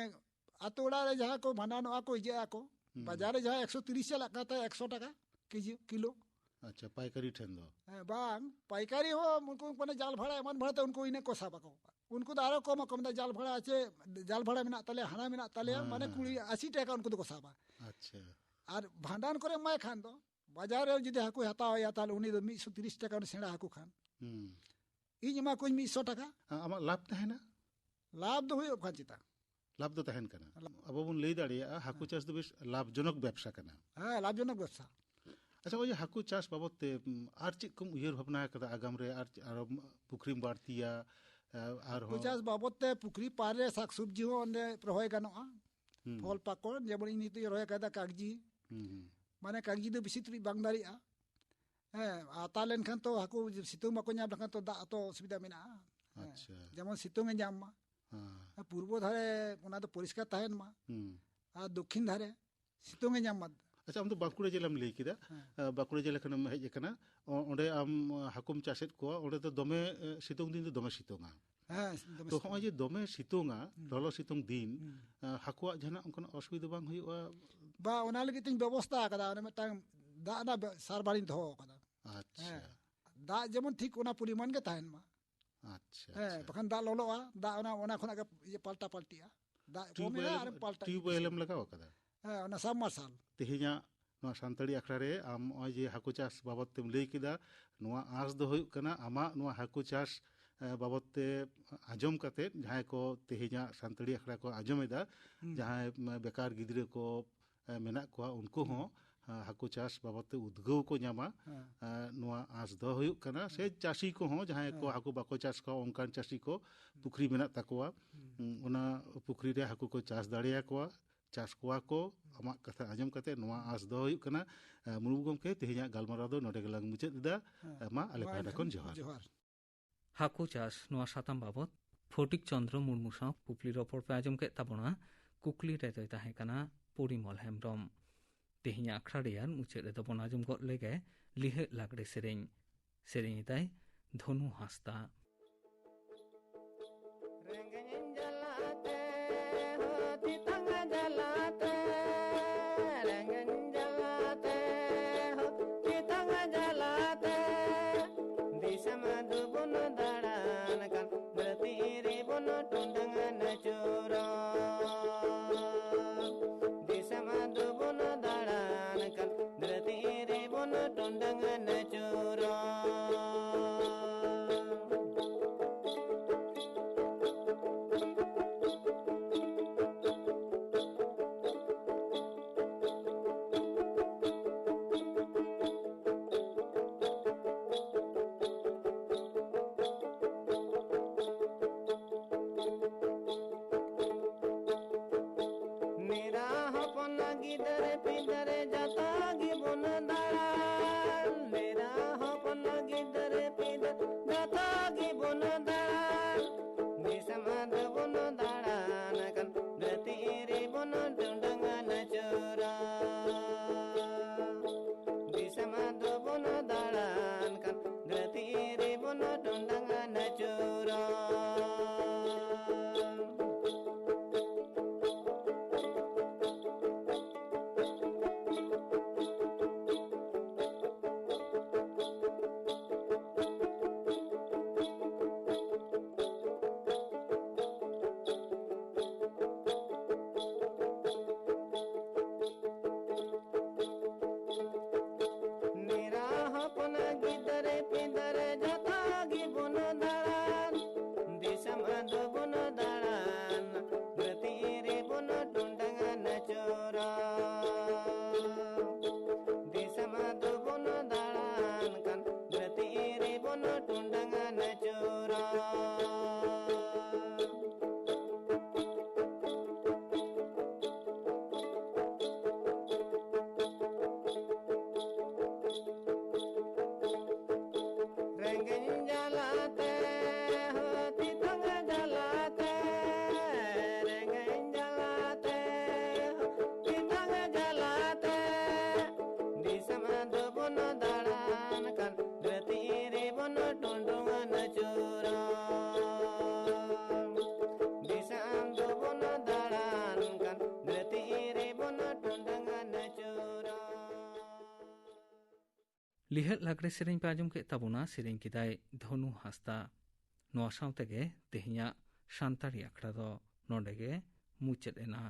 ᱟᱛᱳ ᱚᱲᱟᱜ ᱨᱮ ᱡᱟᱦᱟᱸ ᱠᱚ ᱵᱷᱟᱸᱰᱟᱱᱚᱜᱼᱟ ᱠᱚ, ᱤᱭᱟᱹᱜ ᱟᱠᱚ, ᱦᱩᱸ᱾ ᱵᱟᱡᱟᱨ ᱨᱮ ᱡᱟᱦᱟᱸ ᱮᱠᱥᱚ ᱛᱤᱨᱤᱥ ᱪᱟᱞᱟᱜ ᱠᱟᱱ ᱛᱟᱭᱟ, ᱮᱠᱥᱚ ᱴᱟᱠᱟ ᱠᱮᱡᱤ, ᱠᱤᱞᱳ᱾ ᱟᱪᱪᱷᱟ, ᱯᱟᱭᱠᱟᱨᱤ ᱴᱷᱮᱱ ᱫᱚ? ᱦᱮᱸ, ᱵᱟᱝ, ᱯᱟᱭᱠᱟᱨᱤ ᱦᱚᱸ ᱩᱱᱠᱩ ᱢᱟᱱᱮ ᱡᱟᱞ ᱵᱷᱟᱲᱟ ᱮᱢᱟᱱ ᱵᱷᱟᱲᱟ ᱛᱮ ᱩᱱᱠᱩ ᱤᱱᱟᱹᱜ ᱠᱚ ᱥᱟᱵ ᱟᱠᱚ᱾ ᱩᱱᱠᱩ ᱫᱚ ᱟᱨᱚ ᱠᱚᱢ ᱟᱠᱚ, ᱢᱮᱱᱫᱟ ᱡᱟᱞ ᱵᱷᱟᱲᱟ ᱪᱮ, ᱡᱟᱞ ᱵᱷᱟᱲᱟ ᱢᱮᱱᱟᱜ ᱛᱟᱞᱮᱭᱟ, ᱦᱟᱱᱟ ᱢᱮᱱᱟᱜ ᱛᱟᱞᱮᱭᱟ, ᱦᱮᱸ, ᱢᱟᱱᱮ ᱦᱮᱸ, ᱠᱩᱲᱤ ᱦᱮᱸ᱾ ᱟᱥᱤ ᱴᱟᱠᱟ ᱩᱱᱠᱩ ᱫᱚᱠᱚ ᱥᱟᱵᱟ᱾ ᱟᱪᱪᱷᱟ᱾ ᱟᱨ ᱵᱷᱟᱸᱰᱟᱱ ᱠᱚᱨᱮ ᱮᱢᱟᱭ ᱠᱷᱟᱱ ᱫᱚ, ᱵᱟᱡᱟᱨ ᱨᱮ ᱡᱩᱫᱤ ᱦᱟᱹᱠᱩᱭ ᱦᱟᱛᱟᱣ ᱮᱭᱟ, ᱛᱟᱦᱚᱞᱮ ᱩᱱᱤ ᱫᱚ ᱢᱤᱫ ᱥᱚ ᱛᱤᱨᱤᱥ ᱴᱟᱠᱟ, ᱩᱱᱤ ᱥᱮᱬᱟ ᱦᱟᱹᱠᱩ ᱠᱷᱟᱱ᱾ ᱦᱩᱸ᱾ ᱤᱧ ᱮᱢᱟ ᱠᱚᱣᱟᱧ ᱢᱤᱫ ᱥᱚ ᱴᱟᱠᱟ᱾ ᱟ-, ᱟᱢᱟᱜ ᱞᱟᱵᱷ ᱛᱟᱦᱮᱱᱟ? ᱞᱟᱵᱷ ᱫᱚ ᱦᱩᱭᱩᱜ ᱠᱟᱱ ᱪᱮᱛᱟ? ᱞᱟᱵᱷ ᱫᱚ ᱛᱟᱦᱮᱱ ᱠᱟᱱᱟ᱾ ᱞᱟᱵᱷ᱾ ᱟᱵᱚ ᱵᱚᱱ ᱞᱟᱹᱭ ᱫᱟᱲᱮᱭᱟᱜᱼᱟ, ᱦᱟᱹᱠᱩ ᱦᱮᱸ᱾ ᱪᱟᱥ ᱫᱚ ᱵᱮᱥ ᱞᱟᱵᱷᱡᱚᱱᱚᱠ ᱵᱮᱵᱽᱥᱟ ᱠᱟᱱᱟ᱾ ᱦᱮᱸ, ᱞᱟᱵᱷᱡᱚᱱᱚᱠ ᱵᱮᱵᱽᱥᱟ᱾ ᱟᱪᱪᱷᱟ, ᱱᱚᱜᱼᱚᱭ ᱡᱮ ᱦᱟᱹᱠᱩ ᱪᱟᱥ ᱵᱟᱵᱚᱫ ᱛᱮ, ᱩᱢ, ᱟᱨ ᱪᱮᱫ ᱠᱚᱢ ᱩᱭᱦᱟᱹᱨ ᱵᱷᱟᱵᱽᱱᱟ ᱟᱠᱟᱫᱟ ᱟᱜᱟᱢ ᱨᱮ? ᱟᱨ ᱪᱮᱫ, ᱟᱨᱚ ᱯᱩᱠᱷᱨᱤᱢ ᱵᱟᱹᱲᱛᱤᱭᱟ, ᱮ, ᱦᱟᱹᱠᱩ ᱟᱨᱦᱚᱸ ᱪᱟᱥ ᱵᱟᱵᱚᱫ ᱛᱮ ᱯᱩᱠᱷᱨᱤ ᱯᱟᱲ ᱨᱮ ᱥᱟᱠ ᱥᱚᱵᱽᱡᱤ ᱦᱚᱸ ᱚᱸᱰᱮ ᱨᱚᱦᱚᱭ ᱜᱟᱱᱚᱜᱼᱟ᱾ ᱦᱩᱸ᱾ ᱯᱷᱚᱞ ᱯᱟᱠᱚᱲ, ᱡᱮᱢᱚᱱ ᱤᱧ ᱱᱤᱛᱚᱜ ᱤᱧ ᱨᱚᱦᱚᱭ ᱟᱠᱟᱫᱟ ᱠᱟᱜᱽᱡᱤ᱾ ᱦᱩᱸ, ᱦᱩᱸ᱾ ᱢᱟᱱᱮ ᱠᱟᱜᱽᱡᱤ ᱫᱚ ᱵᱮᱥᱤ ᱛᱩᱞᱩᱡ ᱵᱟᱝ ᱫᱟᱨᱮᱜᱼᱟ᱾ ᱦᱮᱸ, ᱟᱛᱟ ᱞᱮᱱᱠᱷᱟᱱ ᱛᱚ ᱦᱟᱹᱠᱩ ᱥᱤᱛᱩᱝ ᱵᱟᱠᱚ ᱧᱟᱢ ᱞᱮᱠᱷᱟᱱ ᱛᱚ ᱫᱟᱜ ᱛᱚ ᱚᱥᱩᱵᱤᱫᱷᱟ ᱢᱮᱱᱟᱜᱼᱟ᱾ ᱦᱮᱸ, ᱟᱪᱪᱷᱟ᱾ ᱡᱮᱢᱚᱱ ᱥᱤᱛᱩᱝ ᱮ ᱧᱟᱢ ᱢᱟ᱾ ᱦᱮᱸ᱾ ᱟᱨ ᱯᱩᱨᱵᱚ ᱫᱷᱟᱨᱮ ᱚᱱᱟ ᱫᱚ ᱯᱚᱨᱤᱥᱠᱟᱨ ᱛᱟᱦᱮᱱ ᱢᱟ᱾ ᱦᱩᱸ᱾ ᱟᱨ ᱫᱚᱠᱠᱷᱤᱱ ᱫᱷᱟᱨᱮ ᱥᱤᱛᱩᱝ ᱮ ᱧᱟᱢ ᱢᱟ᱾ ᱟᱪᱪᱷᱟ, ᱟᱢ ᱫᱚ ᱵᱟᱸᱠᱩᱲᱟ ᱡᱮᱞᱟᱢ ᱞᱟᱹᱭ ᱠᱮᱫᱟ᱾ ᱦᱮᱸ᱾ ᱟᱸ, ᱵᱟᱸᱠᱩᱲᱟ ᱡᱮᱞᱟ ᱠᱷᱚᱱᱮᱢ ᱦᱮᱡ ᱟᱠᱟᱱᱟ᱾ ᱚ-, ᱚᱸᱰᱮ ᱟᱢ, ᱟᱸ, ᱦᱟᱹᱠᱩᱢ ᱪᱟᱥᱮᱫ ᱠᱚᱣᱟ, ᱚᱸᱰᱮ ᱫᱚ ᱫᱚᱢᱮ, ᱮ, ᱥᱤᱛᱩᱝ ᱫᱤᱱ ᱫᱚ ᱫᱚᱢᱮ ᱥᱤᱛᱩᱝᱟ᱾ ᱦᱮᱸ, ᱫᱚᱢᱮ ᱛᱚ, ᱥᱤᱛᱩᱝᱟ᱾ ᱦᱚᱸᱜᱼᱚᱭ ᱡᱮ ᱫᱚᱢᱮ ᱥᱤᱛᱩᱝᱟ, ᱦᱩᱸ᱾ ᱞᱚᱞᱚ ᱥᱤᱛᱩᱝ ᱫᱤᱱ, ᱦᱩᱸ᱾ ᱟᱸ, ᱦᱟᱹᱠᱩᱣᱟᱜ ᱡᱟᱦᱟᱱᱟᱜ ᱚᱱᱠᱟᱱᱟᱜ ᱚᱥᱩᱵᱤᱫᱷᱟ ᱵᱟᱝ ᱦᱩᱭᱩᱜᱼᱟ? ᱵᱟ, ᱚᱱᱟ ᱞᱟᱹᱜᱤᱫ ᱛᱤᱧ ᱵᱮᱵᱚᱥᱛᱷᱟ ᱟᱠᱟᱫᱟ, ᱚᱱᱮ ᱢᱤᱫᱴᱟᱝ ᱫᱟᱜ ᱨᱮᱱᱟᱜ ᱵᱮ-, ᱥᱟᱨᱵᱟᱨᱤᱧ ᱫᱚᱦᱚ ᱟᱠᱟᱫᱟ᱾ ᱟᱪᱪᱷᱟ᱾ ᱦᱮᱸ᱾ ᱫᱟᱜ ᱡᱮᱢᱚᱱ ᱴᱷᱤᱠ ᱚᱱᱟ ᱯᱚᱨᱤᱢᱟᱱ ᱜᱮ ᱛᱟᱦᱮᱱ ᱢᱟ᱾ ᱟᱪᱪᱷᱟ, ᱦᱮᱸ, ᱟᱪᱪᱷᱟ᱾ ᱵᱟᱠᱷᱟᱱ ᱫᱟᱜ ᱞᱚᱞᱚᱜᱼᱟ, ᱫᱟᱜ ᱚᱱᱟ, ᱚᱱᱟ ᱠᱷᱚᱱᱟᱜ ᱜᱮ ᱤᱭᱟᱹ ᱯᱟᱞᱴᱟ ᱯᱟᱞᱴᱤᱜᱼᱟ᱾ ᱫᱟᱜ ᱠᱚᱢ ᱮᱱᱟ ᱴᱤᱭᱩᱵᱽᱣᱮᱞ ᱟᱨᱮᱢ ᱮᱢ, ᱯᱟᱞᱴᱟ ᱴᱤᱭᱩᱵᱽᱣᱮᱞ ᱮᱢ ᱞᱟᱜᱟᱣ ᱟᱠᱟᱫᱟ? ᱦᱮᱸ, ᱚᱱᱟ ᱥᱟᱵᱢᱟᱨᱥᱟᱞ᱾ ᱛᱮᱦᱮᱧᱟᱜ ᱱᱚᱣᱟ ᱥᱟᱱᱛᱟᱲᱤ ᱟᱠᱷᱲᱟ ᱨᱮ ᱟᱢ ᱱᱚᱜᱼᱚᱭ ᱡᱮ ᱦᱟᱹᱠᱩ ᱪᱟᱥ ᱵᱟᱵᱚᱫ ᱛᱮᱢ ᱞᱟᱹᱭ ᱠᱮᱫᱟ, ᱱᱚᱣᱟ ᱟᱸᱥ ᱫᱚ ᱦᱩᱭᱩᱜ ᱠᱟᱱᱟ ᱟᱢᱟᱜ ᱱᱚᱣᱟ ᱦᱟᱹᱠᱩ ᱪᱟᱥ, ᱮ, ᱵᱟᱵᱚᱫ ᱛᱮ ᱟᱸᱡᱚᱢ ᱠᱟᱛᱮ ᱡᱟᱦᱟᱸᱭ ᱠᱚ ᱛᱮᱦᱮᱧᱟᱜ ᱥᱟᱱᱛᱟᱲᱤ ᱟᱠᱷᱲᱟ ᱠᱚ ᱟᱸᱡᱚᱢ ᱮᱫᱟ, ᱦᱩᱸ᱾ ᱡᱟᱦᱟᱸᱭ, ᱢ-, ᱵᱮᱠᱟᱨ ᱜᱤᱫᱽᱨᱟᱹ ᱠᱚ, ᱮ, ᱢᱮᱱᱟᱜ ᱠᱚᱣᱟ, ᱩᱱᱠᱩ ᱦᱩᱸ᱾ ᱦᱚᱸ, ᱟ, ᱦᱟᱹᱠᱩ ᱪᱟᱥ ᱵᱟᱵᱚᱫ ᱛᱮ ᱩᱫᱽᱜᱟᱹᱣ ᱠᱚ ᱧᱟᱢᱟ᱾ ᱦᱮᱸ᱾ ᱟ, ᱱᱚᱣᱟ ᱟᱸᱥ ᱫᱚ ᱦᱩᱭᱩᱜ ᱠᱟᱱᱟ, ᱥᱮ ᱦᱮᱸ᱾ ᱪᱟᱹᱥᱤ ᱠᱚᱦᱚᱸ ᱡᱟᱦᱟᱸᱭ ᱠᱚ ᱦᱮᱸ᱾ ᱦᱟᱹᱠᱩ ᱵᱟᱠᱚ ᱪᱟᱥ ᱠᱚᱣᱟ, ᱚᱱᱠᱟᱱ ᱪᱟᱹᱥᱤ ᱠᱚ ᱦᱩᱸ᱾ ᱯᱩᱠᱷᱨᱤ ᱢᱮᱱᱟᱜ ᱛᱟᱠᱚᱣᱟ, ᱦᱩᱸ᱾ ᱩᱸ, ᱚᱱᱟ ᱯᱩᱠᱷᱨᱤ ᱨᱮ ᱦᱟᱹᱠᱩ ᱠᱚ ᱪᱟᱥ ᱫᱟᱲᱮᱭᱟᱠᱚᱣᱟ, ᱪᱟᱥ ᱠᱚᱣᱟ ᱠᱚ᱾ ᱦᱩᱸ᱾ ᱟᱢᱟᱜ ᱠᱟᱛᱷᱟ ᱟᱸᱡᱚᱢ ᱠᱟᱛᱮ ᱱᱚᱣᱟ ᱦᱩᱸ᱾ ᱟᱸᱥ ᱫᱚᱦᱚ ᱦᱩᱭᱩᱜ ᱠᱟᱱᱟ᱾ ᱟ, ᱢᱩᱨᱢᱩ ᱜᱚᱢᱠᱮ, ᱛᱮᱦᱮᱧᱟᱜ ᱜᱟᱞᱢᱟᱨᱟᱣ ᱫᱚ ᱱᱚᱰᱮ ᱜᱮᱞᱟᱝ ᱢᱩᱪᱟᱹᱫ ᱮᱫᱟ᱾ ᱦᱮᱸ᱾ ᱟ, ᱢᱟ ᱟᱞᱮ ᱢᱟ ᱯᱟᱦᱴᱟ ᱮᱱᱠᱷᱟᱱ ᱠᱷᱚᱱ ᱡᱚᱦᱟᱨ᱾ ᱡᱚᱦᱟᱨ᱾ ᱦᱟᱹᱠᱩ ᱪᱟᱥ, ᱱᱚᱣᱟ ᱥᱟᱛᱟᱢ ᱵᱟᱵᱚᱛ ᱯᱷᱚᱴᱤᱠ ᱪᱚᱱᱫᱨᱚ ᱢᱩᱨᱢᱩ ᱥᱟᱶ ᱠᱩᱠᱞᱤ ᱨᱚᱯᱚᱲ ᱯᱮ ᱟᱸᱡᱚᱢ ᱠᱮᱫ ᱛᱟᱵᱚᱱᱟ᱾ ᱠᱩᱠᱞᱤ ᱨᱮᱫᱚᱭ ᱛᱟᱦᱮᱸ ᱠᱟᱱᱟ ᱯᱚᱨᱤᱢᱚᱞ ᱦᱮᱢᱵᱨᱚᱢ᱾ ᱛᱮᱦᱮᱧᱟᱜ ᱟᱠᱷᱲᱟ ᱨᱮᱭᱟᱜ ᱢᱩᱪᱟᱹᱫ ᱨᱮᱫᱚ ᱵᱚᱱ ᱟᱸᱡᱚᱢ ᱜᱚᱫ ᱞᱮᱜᱮ ᱞᱤᱦᱟᱹᱜ ᱞᱟᱜᱽᱲᱮ ᱥᱮᱨᱮᱧ᱾ ᱥᱮᱨᱮᱧ ᱮᱫᱟᱭ ᱫᱷᱚᱱᱩ ᱦᱟᱸᱥᱫᱟ᱾ ᱨᱮᱸᱜᱮᱡ ᱡᱟᱞᱟᱛᱮ ᱦᱚ ᱛᱮᱛᱟᱝ ᱡᱟᱞᱟᱛᱮ, ᱨᱮᱸᱜᱮᱡ ᱡᱟᱞᱟᱛᱮ ᱦᱚ ᱛᱮᱛᱟᱝ ᱡᱟᱞᱟᱛᱮ, ᱫᱤᱥᱚᱢ ᱫᱚᱵᱚᱱ ᱫᱟᱬᱟᱱ ᱠᱟᱱ, ᱫᱷᱟᱹᱨᱛᱤ ᱨᱮᱵᱚᱱ ᱴᱚᱸᱰᱟᱝ ᱟᱹᱪᱩᱨᱚᱜ᱾ ᱫᱤᱥᱚᱢ ᱫᱚᱵᱚᱱ ᱫᱟᱬᱟᱱ ᱠᱟᱱ, ᱫᱷᱟᱹᱨᱛᱤ ᱨᱮᱵᱚᱱ ᱴᱚᱸᱰᱟᱝ ᱟᱹᱪᱩᱨᱚᱜ᱾ ᱢᱮᱨᱟ ᱦᱚᱯᱚᱱ ᱜᱤᱫᱟᱹᱨ ᱯᱤᱫᱟᱹᱨ ᱡᱚᱛᱚ ᱜᱮᱵᱚᱱ ᱫᱟᱬᱟᱱ᱾ ᱢᱮᱨᱟ ᱦᱚᱯᱚᱱ ᱜᱤᱫᱟᱹᱨ ᱯᱤᱫᱟᱹᱨ ᱡᱚᱛᱚ ᱜᱮᱵᱚᱱ ᱫᱟᱬᱟᱱ᱾ ᱫᱤᱥᱚᱢ ᱫᱚᱵᱚᱱ ᱫᱟᱬᱟᱱ ᱠᱟᱱ, ᱫᱷᱟᱹᱨᱛᱤ ᱨᱮᱵᱚᱱ ᱴᱚᱸᱰᱟᱝ ᱟᱹᱪᱩᱨᱟ᱾ ᱫᱤᱥᱚᱢ ᱫᱚᱵᱚᱱ ᱫᱟᱬᱟᱱ ᱠᱟᱱ, ᱫᱷᱟᱹᱨᱛᱤ ᱨᱮᱵᱚᱱ ᱴᱚᱸᱰᱟᱝ ᱟᱹᱪᱩᱨᱟ᱾ ᱞᱤᱦᱟᱹᱫ ᱞᱟᱜᱽᱲᱮ ᱥᱮᱨᱮᱧ ᱯᱮ ᱟᱸᱡᱚᱢ ᱠᱮᱫ ᱛᱟᱵᱚᱱᱟ, ᱥᱮᱨᱮᱧ ᱠᱮᱫᱟᱭ ᱫᱷᱚᱱᱩ ᱦᱟᱸᱥᱫᱟ᱾ ᱱᱚᱣᱟ ᱥᱟᱶ ᱛᱮᱜᱮ ᱛᱮᱦᱮᱧᱟᱜ ᱥᱟᱱᱛᱟᱲᱤ ᱟᱠᱷᱲᱟ ᱫᱚ ᱱᱚᱰᱮ ᱜᱮ ᱢᱩᱪᱟᱹᱫ ᱮᱱᱟ᱾